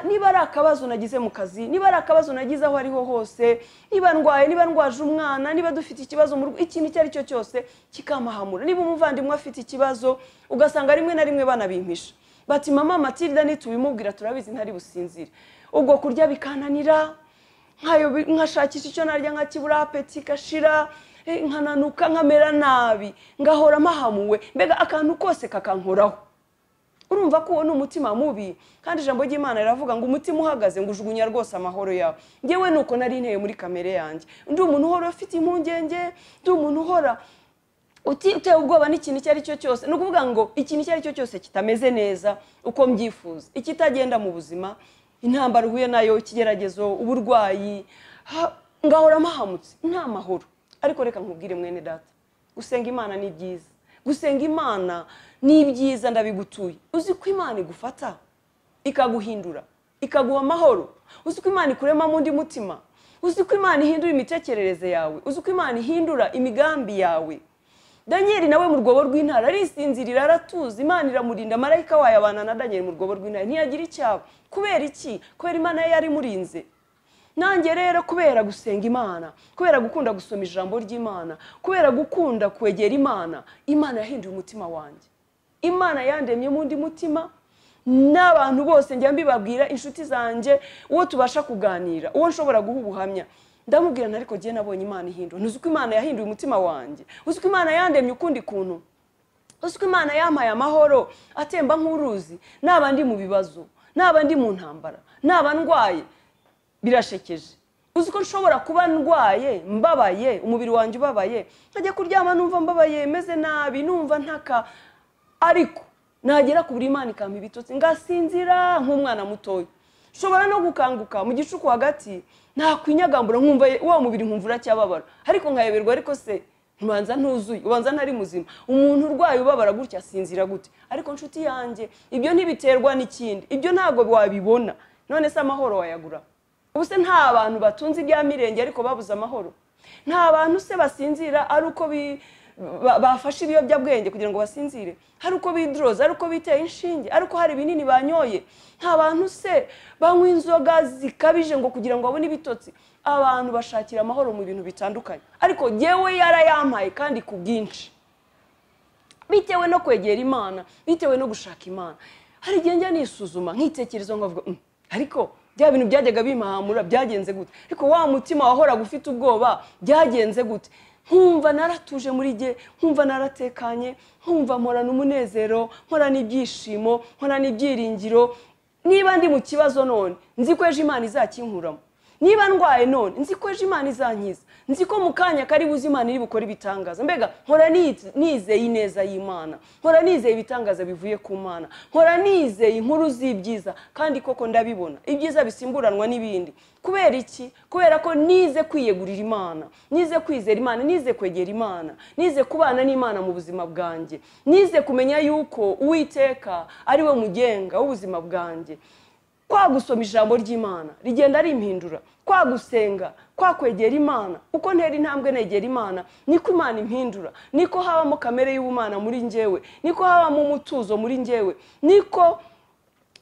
Niba ari akabazo nagize mu kazi, niba ari akabazo nagize aho ariho hose, niba ndwaye, niba ndwaje umwana, niba dufite ikibazo mu rugo, ikintu icyo ari cyo cyose kikampahamura. Niba umuvandimwe afite ikibazo, ugasanga rimwe na rimwe banabimpisha, bati mama Matilda nitubimubwira turabizi ntari businzire. Ubwo kurya bikananira, nkashakisha icyo narya nkakibura, apeti igashira, nkananuka, nkamera nabi, ngahora mpahamuwe, mbega akantu kose kakankoraho. Urumva ko uwo ni umutima mubi, kandi ijambo ry'Imana riravuga ngo umutima uhagaze ngo ujugunya rwose amahoro yawe. Ngewe nuko nari nteye muri kamere yanjye, ndi umuntu uhora ufite impungenge, ndi umuntu uhora utewe ubwoba n'ikintu icyo ari cyo cyose. Ni ukuvuga ngo ikintu icyo ari cyo cyose kitameze neza uko mbyifuza, ikitagenda mu buzima, intambara uhuye nayo, ikigeragezo, uburwayi, ngahora mpahamutse, nta mahoro. Ariko reka nkubwire mwene data, gusenga Imana ni byiza, gusenga Imana ni byiza, ndabigutuye. Uzi ko Imana igufata ikaguhindura, ikaguha amahoro. Uzi ko Imana ikuremamo undi mutima. Uzi ko Imana ihindura imitekerereze yawe. Uzi ko Imana ihindura imigambi yawe. Daniel nawe mu rwobo rw'intare arisinzirira, aratuza, Imana iramurinda, marayika wayo abana na Daniel mu rwobo rw'intare, ntiyagira icyabo. Kubera iki? Kubera Imana ye yari imurinze. Nanjye rero kubera gusenga Imana, kubera gukunda gusoma ijambo ry'Imana, kubera gukunda kwegera Imana, Imana yahinduye umutima wanjye. Imana yandemye mu ndi mutima. N'abantu bose njya mbibabwira, inshuti zanjye, uwo tubasha kuganira, uwo nshobora guha ubuhamya, ndamubwira nti ariko jye nabonye Imana ihindura. Ntuzi ko Imana yahinduye umutima wanjye? Uzi ko Imana yandemye ukundi kuntu? Uzi ko Imana yampaye amahoro atemba nk'uruzi? Naba ndi mu bibazo, naba ndi mu ntambara, naba ndwaye, birashekeje. Uzi ko nshobora kuba ndwaye, mbabaye, umubiri wanjye ubabaye, nkajya kuryama numva mbabaye, meze nabi, numva ntaka, ariko nagera ku buri Imana ikampa ibitotsi, ngasinzira nk'umwana mutoya. Nshobora no gukanguka mu gicuku hagati, nakwinyagambura nkumva wa mubiri nkumva uracyababara, ariko nkayoberwa, ariko se ubanza ntuzuye, ubanza ntari muzima. Umuntu urwaye ubabara gutya asinzira gute? Ariko nshuti yanjye, ibyo ntibiterwa n'ikindi, ibyo ntabwo wabibona. None se amahoro wayagura? Ubu se nta bantu batunze ibya mirenge ariko babuze amahoro? Nta bantu se basinzira ari uko bafashe ibiyobyabwenge kugira ngo basinzire, hari uko bidroza, ari uko biteye inshinge, ari uko hari ibinini banyoye? Nta bantu se banywa inzoga zikabije ngo kugira ngo babone ibitotsi? Abantu bashakira amahoro mu bintu bitandukanye, ariko jyewe yarayampaye kandi ku bwinshi, bitewe no kwegera Imana, bitewe no gushaka Imana. Hari igihe njya nisuzuma nkitekereza nkavuga, ariko bya bintu byajyaga bimpahamura byagenze gute? Ariko wa mutima wahoraga ufite ubwoba byagenze gute? Nkumva naratuje muri jye, nkumva naratekanye, nkumva mporana umunezero, mporana ibyishimo, mporana ibyiringiro. Niba ndi mu kibazo none, nzi ko ejo Imana izakinkuramo. Niba ndwaye none, nzi ko ejo Imana izankiza. Nzi ko mu kanya kari buze Imana iri bukore ibitangaza. Mbega nkora nizeye ineza y'Imana, nkora nizeye ibitangaza bivuye ku Mana, nkora nizeye inkuru z'ibyiza, kandi koko ndabibona, ibyiza bisimburanwa n'ibindi. Kubera iki? Kubera ko nize kwiyegurira Imana, nize kwizera Imana, nize kwegera Imana, nize kubana n'Imana mu buzima bwanjye, nize kumenya yuko Uwiteka ari we mugenga w'ubuzima bwanjye. Kwa gusoma ijambo ry'Imana rigenda rimpindura, kwa gusenga, kwa kwegera Imana, uko ntera intambwe negera Imana, niko Imana impindura, niko habamo kamere y'ubumana muri njyewe, niko habamo umutuzo muri njyewe, niko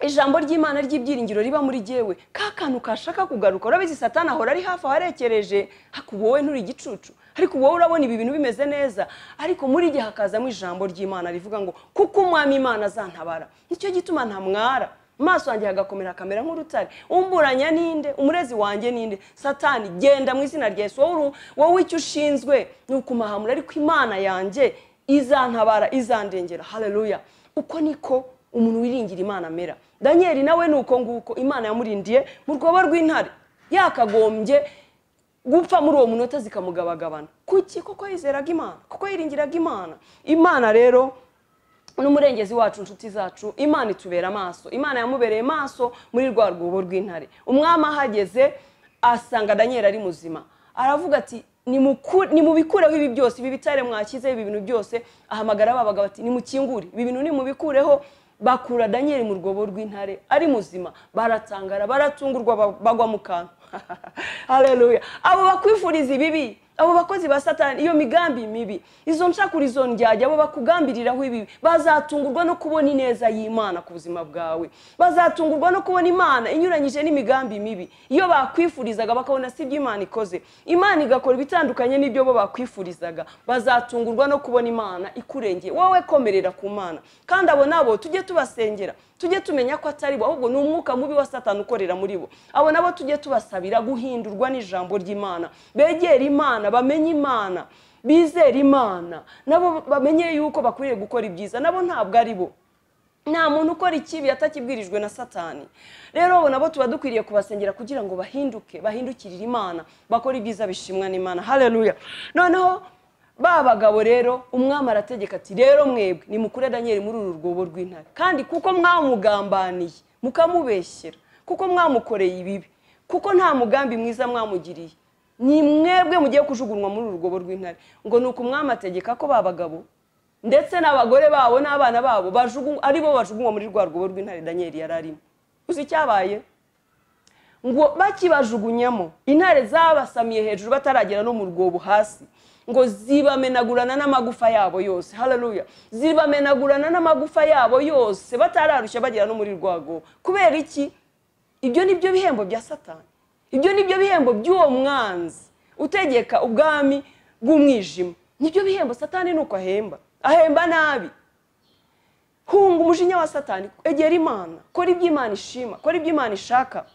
ijambo ry'Imana ry'ibyiringiro riba muri jyewe. Ka kantu kashaka kugaruka, urabizi Satani ahora ari hafi aho arekereje, ariko wowe nturi igicucu, ariko wowe urabona ibi bintu bimeze neza, ariko muri gihe hakazamo ijambo ry'Imana rivuga ngo kuko Umwami Imana azantabara, nicyo gituma ntamwara, maso yanjye hagakomera akamera nk'urutare. Umburanya ninde? Umurezi wanjye ninde? Satani, genda mu izina rya Yesu. Wowe icyo ushinzwe ni ukumahamura, ariko Imana yanjye izantabara, izandengera. Haleluya. Uko niko umuntu wiringira Imana amera. Daniel nawe nuko nguko Imana yamurindiye mu rwobo rw'intare, yakagombye gupfa muri uwo munota zikamugabagabana. Kuki? Kuko yizeraga Imana, kuko yiringiraga Imana. Imana rero n'umurengezi wacu, inshuti zacu, Imana itubera amaso. Imana yamubereye maso muri rwa rwobo rw'intare. Umwami ahageze asanga Daniel ari muzima, aravuga ati nimubikureho ibi byose, ibi bitare mwakize, ibi bintu byose. Ahamagara ababaga bati nimukingure ibi bintu, nimubikureho. Bakura Daniel mu rwobo rw'intare ari muzima, baratangara, baratungurwa, bagwa mu kantu. Haleluya. Abo bakwifuriza ibibi, Abo bakozi ba Satani, iyo migambi mibi, izo nshakurizo ndyajya, abo bakugambiriraho ibibi, bazatungurwa no kubona ineza y'Imana ku buzima bwawe. Bazatungurwa no kubona Imana inyuranyije n'imigambi mibi. Iyo bakwifurizaga bakabona si ibyo Imana ikoze, Imana igakora ibitandukanye n'ibyo bo bakwifurizaga, bazatungurwa no kubona Imana ikurengeye. Wowe komerera ku Mana. Kandi abo nabo tujye tubasengera, tujye tumenya ko atari bo, ahubwo ni umwuka mubi wa Satani ukorera muri bo. Abo nabo tujye tubasabira guhindurwa n'ijambo ry'Imana, begere Imana, bamenye Imana, bizere Imana, nabo bamenye yuko bakwiriye gukora ibyiza. Nabo ntabwo ari bo. Nta muntu ukora ikibi atakibwirijwe na Satani. Rero abo nabo tuba dukwiriye kubasengera kugira ngo bahinduke, bahindukirire Imana, bakore ibyiza bishimwa n'Imana. Haleluya. Noneho ba bagabo rero umwami arategeka ati rero mwebwe nimukure Daniel muri uru rwobo rw'intare, kandi kuko mwamugambaniye mukamubeshyera, kuko mwamukoreye ibibi, kuko nta mugambi mwiza mwamugiriye, ni mwebwe mugiye kujugunywa muri uru rwobo rw'intare. Ngo nuko umwami ategeka ko ba bagabo ndetse n'abagore babo n'abana babo ari bo bajugunywa muri rwa rwobo rw'intare Daniel yari arimo. Uzi icyabaye? Ngo bakibajugunyamo, intare zabasamiye hejuru bataragera no mu rwobo hasi, ngo zibamenagurana n'amagufa yabo yose. Haleluya. Zibamenagurana n'amagufa yabo yose batararushya bagera no muri rwago. Kubera iki? Ibyo nibyo bihembo bya Satani. Ibyo nibyo bihembo by'uwo mwanzi utegeka ubwami bw'umwijima. Nibyo bihembo Satani nuko ahemba. Ahemba nabi. Hunga umujinya wa Satani, egera Imana, kora ibyo Imana ishima, kora ibyo Imana ishaka.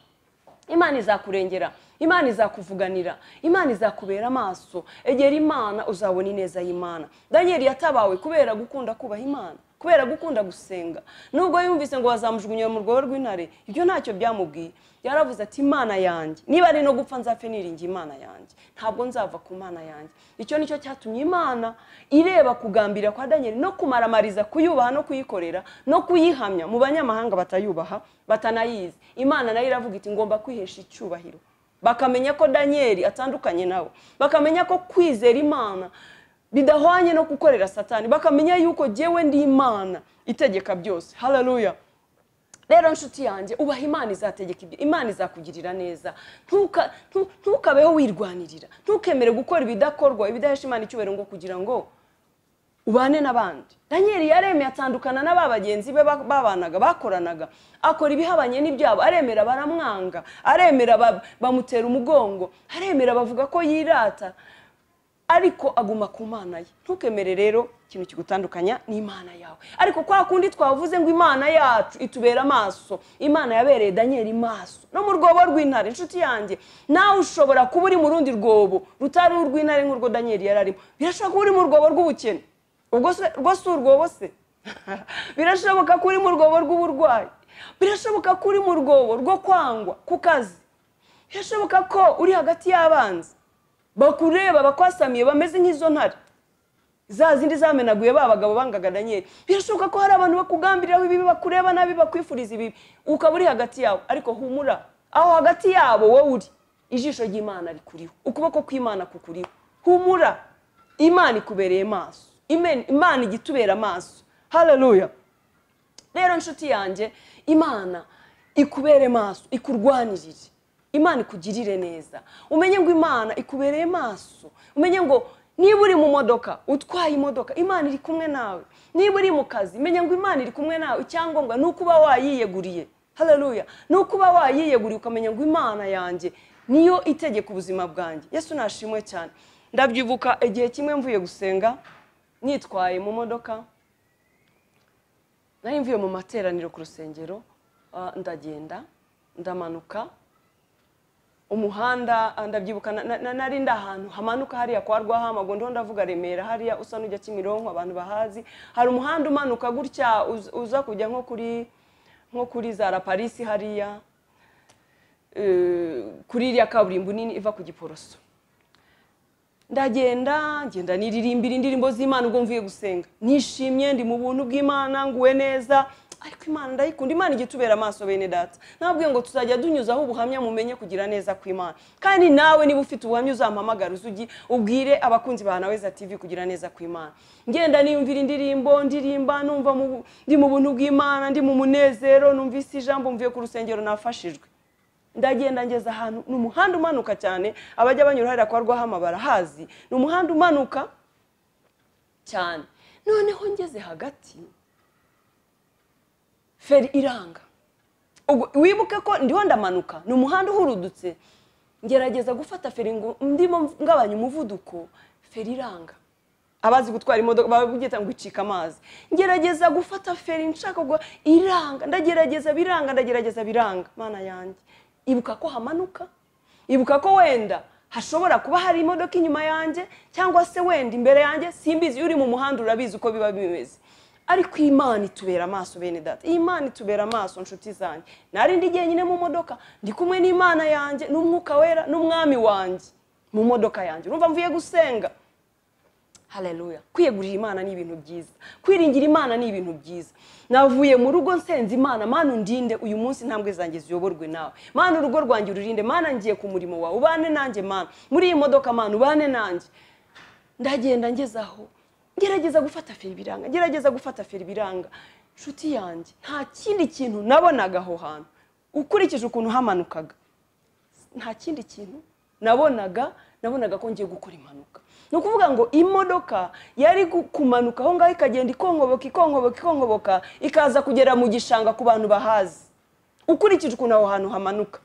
Imana izakurengera, Imana izakuvuganira, Imana izakubera amaso. Egera Imana uzabona ineza y'Imana. Daniel yatabawe kubera gukunda kubaha Imana, kubera gukunda gusenga. Nubwo yumvise ngo bazamujugunya mu rwobo rw'intare, ibyo ntacyo byamubwiye. Yaravuze ati Imana yanjye, niba ari no gupfa nzapfe niringiye Imana yanjye, ntabwo nzava ku Mana yanjye. Icyo nicyo cyatumye Imana ireba kugambira kwa Daniel no kumaramariza kuyubaha no kuyikorera no kuyihamya mu banyamahanga batayubaha batanayizi. Imana nayo iravuga iti ngomba kwihesha icyubahiro. Bakamenya ko Daniel atandukanye nabo, bakamenya ko kwizera Imana bidahwanye no gukorera Satani, bakamenya yuko jewe ndi Imana itegeka byose. Haleluya. Rero nshuti yanjye, ubaha Imana izategeka ibyo, Imana izakugirira neza. Ntukabeho wirwanirira, ntukemere gukora ibidakorwa, ibidahesha Imana icyubahiro ngo kugira ngo ubane n'abandi. Daniel yaremeye atandukana n'aba bagenzi be babanaga, bakoranaga, akora ibihabanye n'ibyabo, aremera baramwanga, aremera bamutera umugongo, aremera bavuga ko yirata, ariko aguma ku Mana ye. Ntukemere rero ikintu kigutandukanya n'Imana yawe. Ariko kwa kundi twavuze ngo Imana yacu itubera amaso, Imana yabereye Daniel maso no mu rwobo rw'intare. Inshuti yanjye, nawe ushobora kuba uri mu rundi rwobo rutari urw'intare nk'urwo Daniel yari arimo. Birashoboka ko uri mu rwobo rw'ubukene, ubwo rwo si urwobo se? Birashoboka ko uri mu rwobo rw'uburwayi, birashoboka ko uri mu rwobo rwo kwangwa ku kazi, birashoboka ko uri hagati y'abanzi bakureba bakwasamiye bameze nk'izo ntare za zindi zamenaguye ba bagabo bangaga Daniel. Birashoboka ko hari abantu bakugambiriraho ibibi, bakureba nabi, bakwifuriza ibibi, ukaba uri hagati yabo. Ariko humura, aho hagati yabo wowe uri, ijisho ry'Imana rikuriho, ukuboko kw'Imana kukuriho. Humura, Imana ikubereye maso, Imana igitubera amaso. Haleluya. Rero nshuti yanjye, Imana ikubere maso, ikurwanirire, Imana ikugirire neza. Umenye ngo Imana ikubereye maso. Umenye ngo niba uri mu modoka, utwaye imodoka, Imana iri kumwe nawe. Niba uri mu kazi, menya ngo Imana iri kumwe nawe. Icyangombwa ni ukuba wayiyeguriye. Haleluya. Ni ukuba wayiyeguriye ukamenya ngo Imana yanjye niyo itegeka ubuzima bwanjye. Yesu nashimwe cyane. Ndabyibuka igihe kimwe mvuye gusenga, nitwaye mu modoka, nari mvuye mu materaniro ku rusengero, ndagenda ndamanuka umuhanda. Ndabyibuka nari ndi ahantu hamanuka hariya kwa Rwahama, ngo ndavuga Remera hariya usa n'ujya Kimironko, abantu bahazi. Hari umuhanda umanuka gutya uza kujya nko kuri za La Paris hariya, kuri iriya kaburimbo nini iva ku Giporoso. Ndagenda ngenda niririmbira indirimbo z'Imana ubwo mvuye gusenga, nishimye, ndi mu buntu bw'Imana, nguwe neza. Ariko Imana ndayikunda, Imana igitubera amaso bene data. Nabwiye ngo tuzajya dunyuzaho ubuhamya mumenye kugira neza kw'Imana. Kandi nawe niba ufite ubuhamya uzampamagara uzugi ubwire abakunzi ba Naweza TV kugira neza kw'Imana. Ngenda niyumvira indirimbo, ndirimba numva ndi mu buntu bw'Imana, ndi mu munezero, numvise ijambo mvuye ku rusengero nafashijwe. Ndagenda ngeze ahantu, ni umuhanda umanuka cyane, abajya banyura hariya kwa Rwahama barahazi, ni umuhanda umanuka cyane. Noneho ngeze hagati feri iranga. Wibuke ko ndiho ndamanuka, ni umuhanda uhurudutse, ngerageza gufata feri ngo ndimo ngabanya umuvuduko, feri iranga. Abazi gutwara imodoka babyita ngo icika amazi. Ngerageza gufata feri nshaka ngo iranga, ndagerageza biranga, ndagerageza biranga. Mana yanjye, ibuka ko hamanuka, ibuka ko wenda hashobora kuba hari imodoka inyuma yanjye cyangwa se wenda imbere yanjye, simbizi, uri mu muhanda urabizi uko biba bimeze. Ariko Imana itubera amaso bene data, Imana itubera amaso nshuti zanjye. Nari ndi jyenyine mu modoka, ndi kumwe n'Imana yanjye n'Umwuka Wera n'Umwami wanjye mu modoka yanjye. Urumva mvuye gusenga. Haleluya. Kwiyegurira Imana ni ibintu byiza, kwiringira Imana ni ibintu byiza. Navuye mu rugo nsenze Imana, Mana undinde uyu munsi, intambwe zanjye ziyoborwe nawe. Mana urugo rwanjye ururinde, Mana ngiye ku murimo wawe ubane nanjye, Mana muri iyi modoka, Mana ubane nanjye. Ndagenda ngeze aho ngerageza gufata feri biranga, ngerageza gufata feri biranga. Nshuti yanjye, nta kindi kintu nabonaga aho hantu ukurikije ukuntu hamanukaga, nta kindi kintu nabonaga, nabonaga ko ngiye gukora impanuka. Ni ukuvuga ngo imodoka yari kumanuka aho ngaho ikagenda ikongoboka ikongoboka ikongoboka ikaza kugera mu gishanga ku bantu bahazi, ukurikije ukuntu aho hantu hamanuka.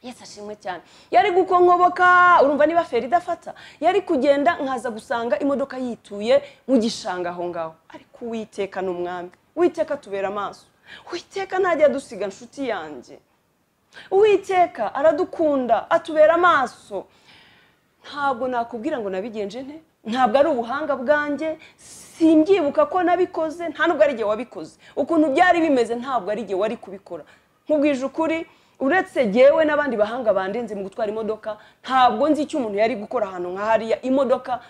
Yesu ashimwe cyane. Yari gukongoboka, urumva niba feri idafata, yari kugenda nkaza gusanga imodoka yituye mu gishanga aho ngaho. Ariko Uwiteka ni Umwami, Uwiteka tubera amaso, Uwiteka ntajya adusiga nshuti yanjye, Uwiteka aradukunda, atubera amaso. Ntabwo nakubwira ngo nabigenje nte, ntabwo ari ubuhanga bwanjye, simbyibuka ko nabikoze, nta nubwo ari jye wabikoze. Ukuntu byari bimeze ntabwo ari jye wari kubikora. Nkubwije ukuri, uretse jyewe n'abandi bahanga bandenze mu gutwara imodoka, ntabwo nzi icyo umuntu yari gukora ahantu nka hariya. Imodoka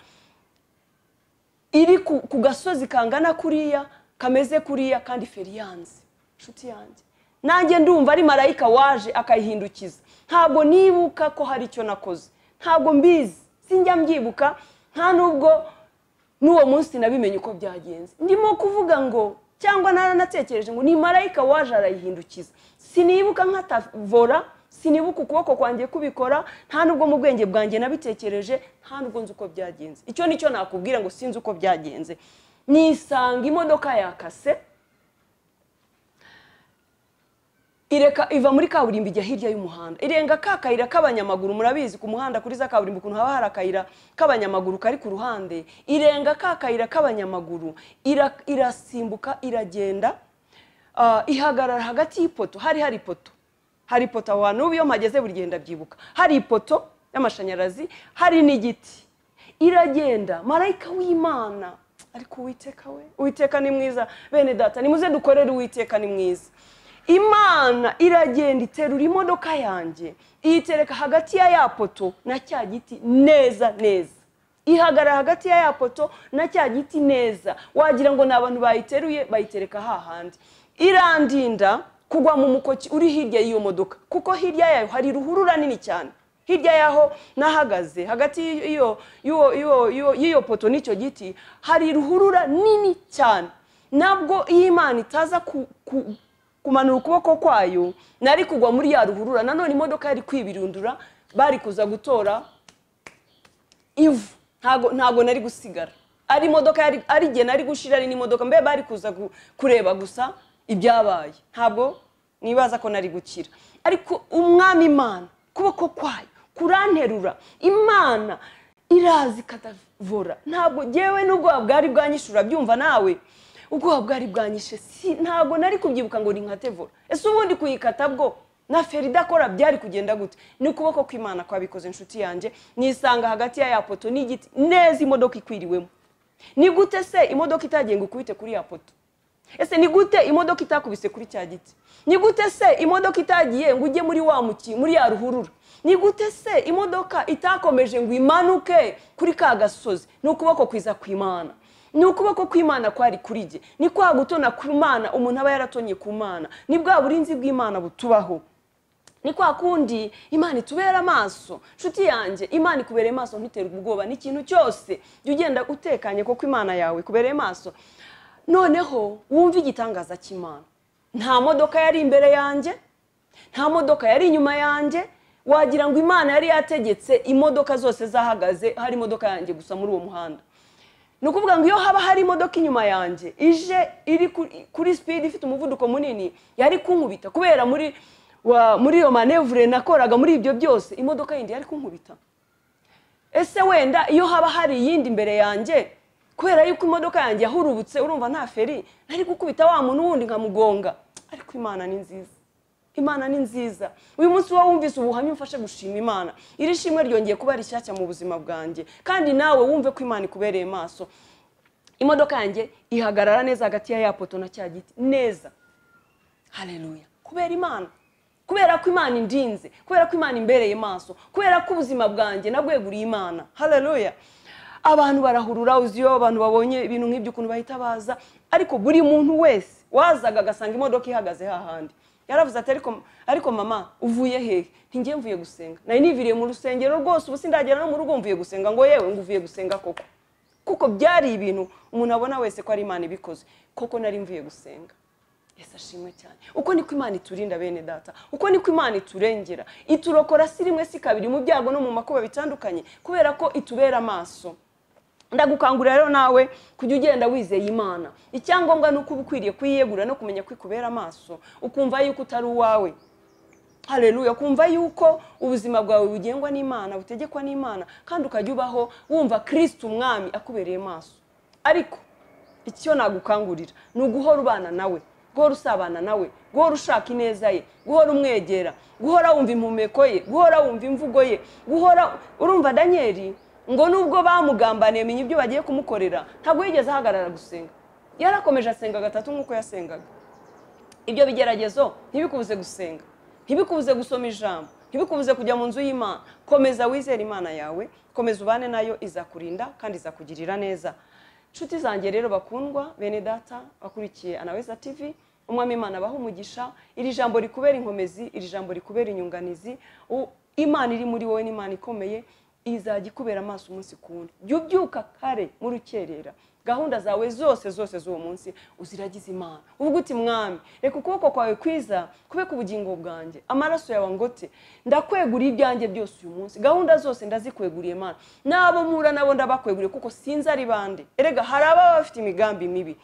iri ku gasozi kangana kuriya, kameze kuriya, kandi feri yanze. Nshuti yanjye, nanjye ndumva ari marayika waje akayihindukiza. Ntabwo nibuka ko hari icyo nakoze, ntabwo mbizi, sinjya mbyibuka, nta nubwo n'uwo munsi nabimenye uko byagenze. Ndimo kuvuga ngo cyangwa naranatekereje ngo ni marayika waje arayihindukiza. Sinibuka nkatavora, sinibuka ukuboko kwanjye kubikora, nta nubwo mu bwenge bwanjye nabitekereje, nta nubwo nzi uko byagenze. Icyo nicyo nakubwira ngo sinzi uko byagenze. Nisanga imodoka yakase, ireka iva muri kaburimbo ijya hirya y'umuhanda, irenga ka kayira k'abanyamaguru. Murabizi ku muhanda kuri za kaburimbo ukuntu haba hari akayira k'abanyamaguru kari ku ruhande. Irenga ka kayira k'abanyamaguru, irasimbuka iragenda, ihagarara hagati y'ipoto. Hari ipoto, hari ipoto aho hantu iyo mpageze buri gihe ndabyibuka, hari ipoto y'amashanyarazi, hari n'igiti. Iragenda, marayika w'Imana. Ariko Uwiteka we, Uwiteka ni mwiza bene data, nimuze dukorere Uwiteka ni mwiza. Imana iragenda iterura imodoka yanjye, iyitereka hagati ya ya poto na cya giti neza neza. Ihagarara hagati ya ya poto na cya giti neza, wagira ngo ni abantu bayiteruye bayitereka hahandi. Irandinda kugwa mu mukoki uri hirya y'iyo modoka, kuko hirya yayo hari ruhurura nini cyane. Hirya yaho nahagaze hagati y'iyo poto n'icyo giti hari ruhurura nini cyane. Nabwo iyo Imana itaza kumanura ukuboko kwayo, nari kugwa muri ya ruhurura. Nanone imodoka yari kwibirundura, bari kuza gutora ivu, ntago nari gusigara. Ari imodoka yari ari jye nari gushira, ari n'imodoka mbe bari kuza kureba gusa ibyabaye, ntabwo nibaza ko nari gukira. Ariko Umwami Imana kuboko kwayo kuranterura, Imana irazi katavora. Ntabwo jyewe n'ubwoba bwari bwanyishura, byumva nawe ubwoba bwari bwanyishe, ntabwo nari kubyibuka ngo ni nkatevora. Ese ubundi kuyikata bwo na feri idakora byari kugenda gute? Ni ukuboko kw'Imana kwabikoze nshuti yanjye. Nisanga hagati ya poto n'igiti neza, imodoka ikwiriwemo. Ni gute se imodoka itagiye ngo ikubite kuri ya poto? Ese ni gute imodoka itakubise kuri cya giti? Ni gute se imodoka itagiye ngo ujye muri wa muki, muri ya ruhurura? Ni gute se imodoka itakomeje ngo imanuke kuri ka gasozi? Ni ukuboko kwiza kw'Imana. Ni ukuboko kw'Imana kwari kuri jye. Ni kwa gutona ku Mana umuntu aba yaratonye ku Mana. Ni bwa burinzi bw'Imana butubaho. Ni kwa kundi Imana itubera amaso. Nshuti yanjye, Imana ikubereye amaso, ntiterwe ubwoba n'ikintu cyose. Jya ugenda utekanye kuko Imana yawe ikubereye amaso. Noneho wumva igitangaza cy'Imana. Nta modoka yari imbere yanjye, Nta modoka yari inyuma yanjye, wagira ngo Imana yari yategetse imodoka zose zahagaze, hari imodoka yanjye gusa muri uwo muhanda. Ni ukuvuga ngo iyo haba hari imodoka inyuma yanjye ije iri kuri speed ifite umuvuduko munini, yari kunkubita kubera muri iyo manevure nakoraga muri ibyo byose, imodoka yindi yari kunkubita. Ese wenda iyo haba hari iyindi imbere yanjye, kubera yuko imodoka yanjye yahurubutse, urumva nta feri, nari gukubita wa muntu wundi nkamugonga. Ariko Imana ni nziza, Imana ni nziza. Uyu munsi wowe wumvise ubuhamya umfashe gushima Imana. Iri shimwe ryongeye kuba rishyashya mu buzima bwanjye, kandi nawe wumve ko Imana ikubereye maso. Imodoka yanjye ihagarara neza hagati ya poto na cya giti neza. Haleluya! Kubera Imana, kubera ko Imana indinze, kubera ko Imana imbereye maso, kubera ko ubuzima bwanjye nabweguriye Imana. Haleluya! Abantu barahurura, uzi iyo abantu babonye ibintu nk'ibyo ukuntu bahita baza, ariko buri muntu wese wazaga agasanga imodoka ihagaze hahandi yaravuze ati ariko mama uvuye hehe? Ntingiye mvuye gusenga, nari niviriye mu rusengero rwose, ubu sindagera no mu rugo mvuye gusenga. Ngo yewe ngo uvuye gusenga koko? Kuko byari ibintu umuntu abona wese ko ari Imana ibikoze. Koko nari mvuye gusenga. Yesu ashimwe cyane. Uko niko Imana iturinda bene data, uko niko Imana iturengera, iturokora si rimwe si kabiri mu byago no mu makuba bitandukanye, kubera ko itubera amaso. Ndagukangurira rero nawe kujya ugenda wizeye Imana. Icyangombwa ni uko uba ukwiriye kuyiyegurira no kumenya ko ikubera amaso, ukumva yuko utari uwawe. Haleluya! Kumva yuko ubuzima bwawe bugengwa n'Imana, butegekwa n'Imana, kandi ukajya ubaho wumva Kristo umwami akubereye maso. Ariko icyo nagukangurira ni uguhora ubana nawe, guhora usabana nawe, guhora ushaka ineza ye, guhora umwegera, guhora wumva impumeko ye, guhora wumva imvugo ye, guhora urumva. Danieli ngo nubwo bamugambaniye menya ibyo bagiye kumukorera, ntabwo yigeze ahagarara gusenga. Yarakomeje asenga gatatu nk'uko yasengaga. Ibyo bigeragezo ntibikubuze gusenga, ntibikubuze gusoma ijambo, ntibikubuze kujya mu nzu y'Imana. Komeza wizere Imana yawe, komeza ubane nayo, izakurinda kandi izakugirira neza. Nshuti zanjye rero bakundwa, bene data bakurikiye Anaweza TV, Umwami Imana abahe umugisha. Iri jambo rikubera inkomezi, iri jambo rikubera inyunganizi. Imana iri muri wowe ni Imana ikomeye, izajya ikubera amaso umunsi ku wundi. Jya ubyuka kare mu rukerera, gahunda zawe zose zose z'uwo munsi uziragize Imana. Uvuga uti Mwami, reka ukuboko kwawe kwiza kube ku bugingo bwanjye, amaraso yawe angote, ndakweguriye ibyanjye byose uyu munsi, gahunda zose ndazikweguriye Imana, n'abo mpura nabo ndabakweguriye, kuko sinzi ari bande. Erega hari ababa bafite imigambi mibi.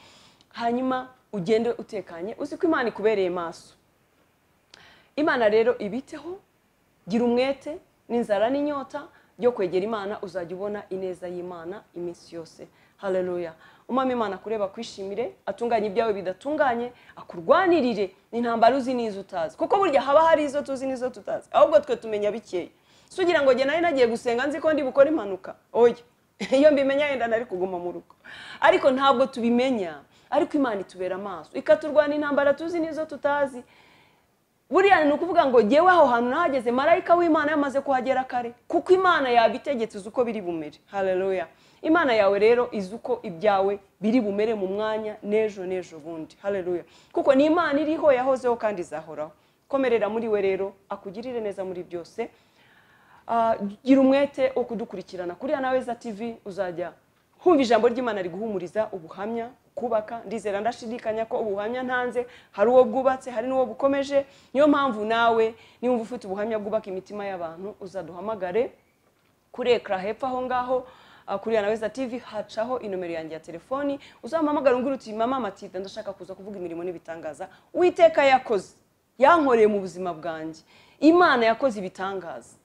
Hanyuma ugende utekanye, uzi ko Imana ikubereye maso. Imana rero ibiteho, gira umwete n'inzara n'inyota byo kwegera Imana, uzajya ubona ineza y'Imana iminsi yose. Haleluya! Umwami Imana kureba kwishimire, atunganye ibyawe bidatunganye, akurwanirire n'intambara uzi n'izo utazi, kuko burya haba hari izo tuzi n'izo tutazi, ahubwo twe tumenya bikeya. Si ugira ngo jye nari nagiye gusenga nzi ko ndi bukore impanuka, oya, iyo mbimenya yenda nari kuguma mu rugo, ariko ntabwo tubimenya. Ariko Imana itubera amaso, ikaturwana intambara tuzi n'izo tutazi. Buriya ni ukuvuga ngo jyewe aho hantu nahageze marayika w'Imana yamaze kuhagera kare, kuko Imana yabitegetse izi uko biri bumere. Haleluya! Imana yawe rero izi uko ibyawe biri bumere mu mwanya n'ejo n'ejo bundi. Haleluya! Kuko ni Imana iriho, yahozeho kandi izahoraho. Komerera muri we rero, akugirire neza muri byose. Gira umwete wo kudukurikirana kuri Anaweza TV, uzajya humva ijambo ry'Imana riguhumuriza, ubuhamya kubaka. Ndizera ndashidikanya ko ubuhamya ntanze hari uwo bwubatse, hari n'uwo bukomeje. Niyo mpamvu nawe niba ufite ubuhamya bwubaka imitima y'abantu, uzaduhamagare kuri ekara hepfo aho ngaho kuri Anaweza TV hacaho inomero yanjye ya telefoni. Uzampamagara umbwire uti mama Matita, ndashaka kuza kuvuga imirimo n'ibitangaza Uwiteka yakoze, yankoreye mu buzima bwanjye. Imana yakoze ibitangaza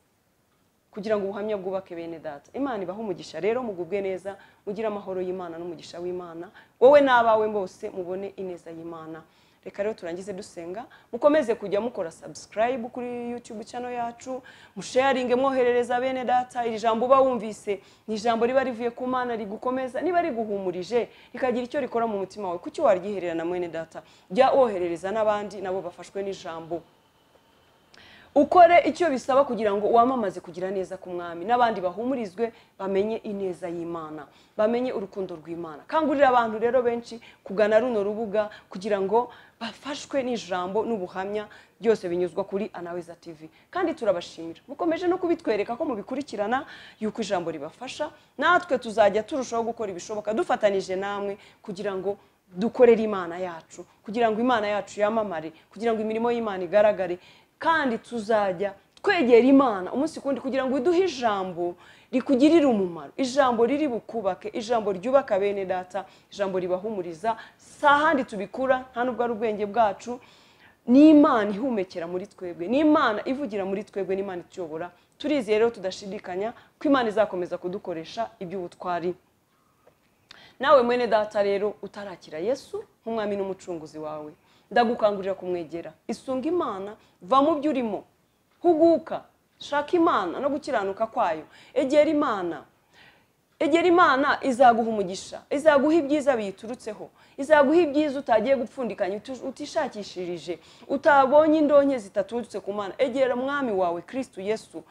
kugira ngo ubuhamya bwubake bene data. Imana ibahe umugisha rero, mugubwe neza, mugire amahoro y'Imana n'umugisha w'Imana, wowe n'abawe bose mubone ineza y'Imana. Reka rero turangize dusenga. Mukomeze kujya mukora subscribe kuri YouTube channel yacu, musharinge, mwoherereza bene data. Iri jambo uba wumvise ni ijambo riba rivuye ku Mana, rigukomeza, niba riguhumurije rikagira icyo rikora mu mutima wawe, kuki waryiherera na mwene data? Jya woherereza n'abandi nabo bafashwe n'ijambo. Ukore icyo bisaba kugira ngo wamamaze kugira neza ku Mwami, n'abandi bahumurizwe, bamenye ineza y'Imana, bamenye urukundo rw'Imana. Kangurira abantu rero benshi kugana runo rubuga kugira ngo bafashwe n'ijambo n'ubuhamya byose binyuzwa kuri Anaweza TV. Kandi turabashimira, mukomeje no kubitwereka ko mubikurikirana, yuko ijambo ribafasha. Natwe tuzajya turushaho gukora ibishoboka dufatanije namwe kugira ngo dukorere Imana yacu, kugira ngo Imana yacu yamamare, kugira ngo imirimo y'Imana igaragare. Kandi tuzajya twegera Imana umunsi kundi kugira ngo iduhe ijambo rikugirire umumaro, ijambo riri bukubake, ijambo ryubaka bene data, ijambo ribahumuriza. Si ahandi tubikura, nta nubwo ari ubwenge bwacu, ni Imana ihumekera muri twebwe, ni Imana ivugira muri twebwe, ni Imana ituyobora. Turizeye rero tudashidikanya ko Imana izakomeza kudukoresha iby'ubutwari. Nawe mwene data rero utarakira Yesu nk'umwami n'umucunguzi wawe, ndagukangurira kumwegera. Isunga Imana, va mu byo urimo, huguka, shaka Imana no gukiranuka kwayo, egera Imana. Egera Imana izaguha umugisha, izaguha ibyiza biyiturutseho, izaguha ibyiza utagiye gupfundikanya, utishakishirije, utabonye indonke zitaturutse ku Mana. Egera Umwami wawe Kristo Yesu,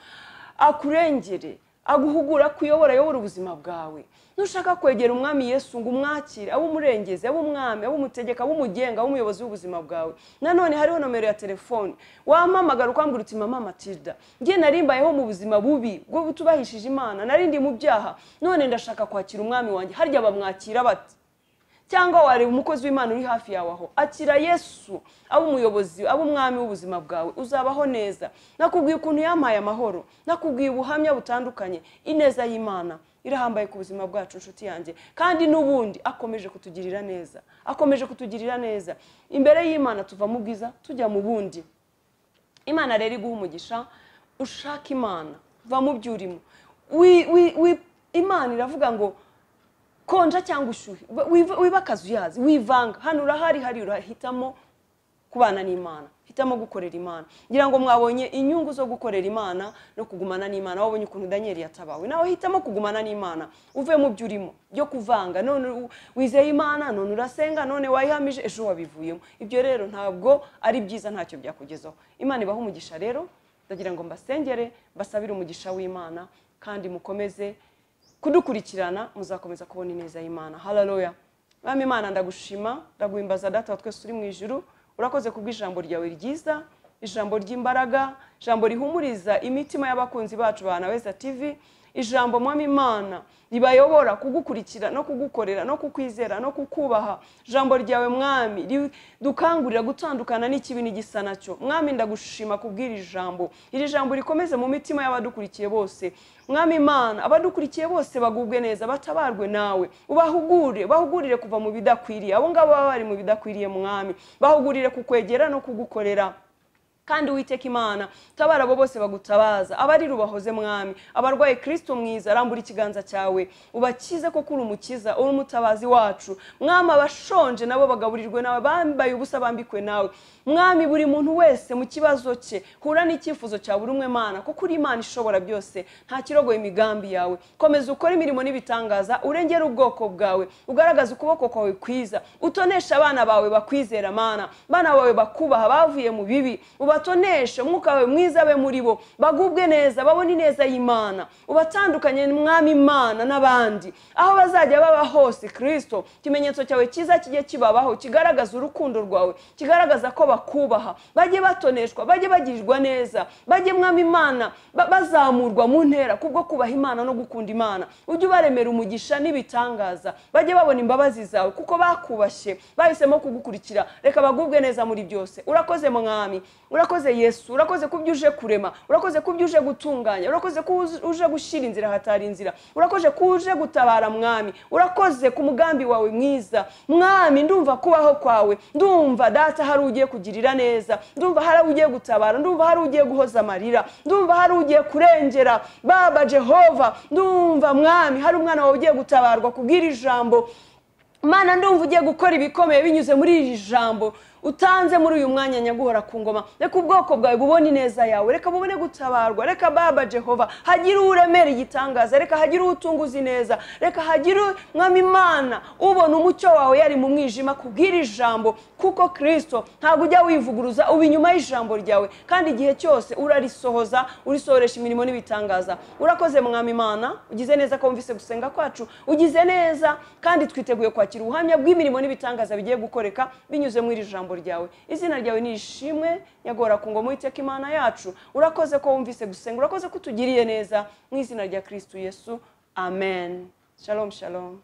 akurengere, aguhugura, akuyobora, ayobora ubuzima bwawe. Nushaka kwegera Umwami Yesu ngo umwakire, abe umurengezi, abe umwami, abe umutegeka, abe umugenga, abe umuyobozi w'ubuzima bwawe, nanone hariho nomero ya telefone, wampamagara ukambwira uti mama Matilda, njye narimbayeho mu buzima bubi bwo butubahishije Imana, narindi mu byaha, none ndashaka kwakira Umwami wanjye. Harya bamwakira bati? Cyangwa wareba umukozi w'Imana uri hafi yawe aho, akira Yesu, abe umuyobozi, abe umwami w'ubuzima bwawe, uzabaho neza. Nakubwiye ukuntu yampaye amahoro, nakubwiye ubuhamya butandukanye. Ineza y'Imana irahambaye ku buzima bwacu nshuti yanjye, kandi n'ubundi akomeje kutugirira neza, akomeje kutugirira neza. Imbere y'Imana tuva mu bwiza tujya mu bundi. Imana rero iguha umugisha, ushaka Imana, va mu byo urimo. Imana iravuga ngo konja cyangwa ushyuhe, wiba akazuyazi, wivanga, hano urahari, hari urahitamo kubana n'Imana, hitamo gukorera Imana. Ngira ngo mwabonye inyungu zo gukorera Imana no kugumana n'Imana. Wabonye ukuntu Daniel yatabawe, nawe hitamo kugumana n'Imana, uve mu byo urimo byo kuvanga. None wizeye Imana, none urasenga, none wayihamije, ejo wabivuyemo. Ibyo rero ntabwo ari byiza, ntacyo byakugezaho. Imana ibahe umugisha rero, ndagira ngo mbasengere, mbasabire umugisha w'Imana, kandi mukomeze kudukurikirana, muzakomeza kubona ineza y'Imana. Haleluya. Mwami Imana, ndagushima, ndaguhimbaza Data wa twese uri mu ijuru. Urakoze kubw'ijambo ryawe ryiza, ijambo ry'imbaraga, ijambo rihumuriza imitima y'abakunzi bacu ba Anaweza TV, ijambo Mwami Imana ribayobora kugukurikira no kugukorera no kukwizera no kukubaha. Ijambo ryawe Mwami dukangurira gutandukana n'ikibi n'igisa nacyo. Mwami ndagushima kubw'iri jambo, iri jambo rikomeze mu mitima y'abadukurikiye bose. Mwami Imana, abadukurikiye bose bagubwe neza, batabarwe nawe, ubahugure, bahugurire kuva mu bidakwiriye. Abo ngabo baba bari mu bidakwiriye Mwami, bahugurire kukwegera no kugukorera. Kandi Uwiteka Imana, tabara abo bose bagutabaza, abari rubahoze Mwami, abarwaye Kristo mwiza, rambura ikiganza cyawe ubakize, koko uri umukiza, uri umutabazi wacu. Mwami, abashonje nabo bagaburirwe nawe, bambaye ubusa bambikwe nawe. Mwami, buri muntu wese mu kibazo cye, hura n'icyifuzo cya buri umwe Mana, kuko uri Imana ishobora byose, nta kirogoye imigambi yawe. Komeza ukore imirimo n'ibitangaza, urengere ubwoko bwawe, ugaragaze ukuboko kwawe kwiza, utonesha abana bawe bakwizera Mana, abana bawe bakubaha bavuye mu bibi, ubatoneshe umwuka wawe mwiza be muri bo, bagubwe neza, babone ineza y'Imana. Ubatandukanye Mwami Imana n'abandi, aho bazajya baba hose Kristo, ikimenyetso cyawe cyiza kijye kibabaho, kigaragaza urukundo rwawe, kigaragaza ko bakubaha. Bajye batoneshwa, bajye bagirirwa neza, bajye Mwami Imana bazamurwa mu ntera kubwo kubaha Imana no gukunda Imana. Ujye ubaremera umugisha n'ibitangaza, bajye babona imbabazi zawe kuko bakubashye, bahisemo kugukurikira. Reka bagubwe neza muri byose. Urakoze Mwami, urakoze Yesu, urakoze kubyo uje kurema, urakoze kubyo uje gutunganya, urakoze ko uje gushyira inzira hatari inzira, urakoze ko uje gutabara Mwami, urakoze ku mugambi wawe mwiza. Mwami, ndumva kubaho kwawe, ndumva Data hari ugiye kugirira neza, ndumva hari ugiye gutabara, ndumva hari ugiye guhoza amarira, ndumva hari ugiye kurengera. Baba Jehova, ndumva Mwami hari umwana wawe ugiye gutabarwa kubwira ijambo. Mana, ndumva ugiye gukora ibikomeye binyuze muri iri jambo utanze muri uyu mwanya nyaguhora ku ngoma. Reka ubwoko bwawe bubone ineza yawe, reka bubone gutabarwa, reka Baba Jehova hagire uremera igitangaza, reka hagire utunguza ineza, reka hagire Mwami Imana ubona umucyo wawe yari mu mwijima kubwira ijambo, kuko Kristo ntabwo ujya wivuguruza, uba inyuma y'ijambo ryawe, kandi igihe cyose urarisohoza, urisohoresha imirimo n'ibitangaza. Urakoze Mwami Imana, ugize neza ko wumvise gusenga kwacu, ugize neza kandi twiteguye kwakira ubuhamya bw'imirimo n'ibitangaza bigiye gukoreka binyuze muri iri jambo ryawe. Izina ryawe ni ishimwe nyagora ku ngoma, Uwiteka Imana yacu. Urakoze ko wumvise gusenga, urakoze ko utugiriye neza, mu izina rya Kristo Yesu, amen. Shalom, shalom.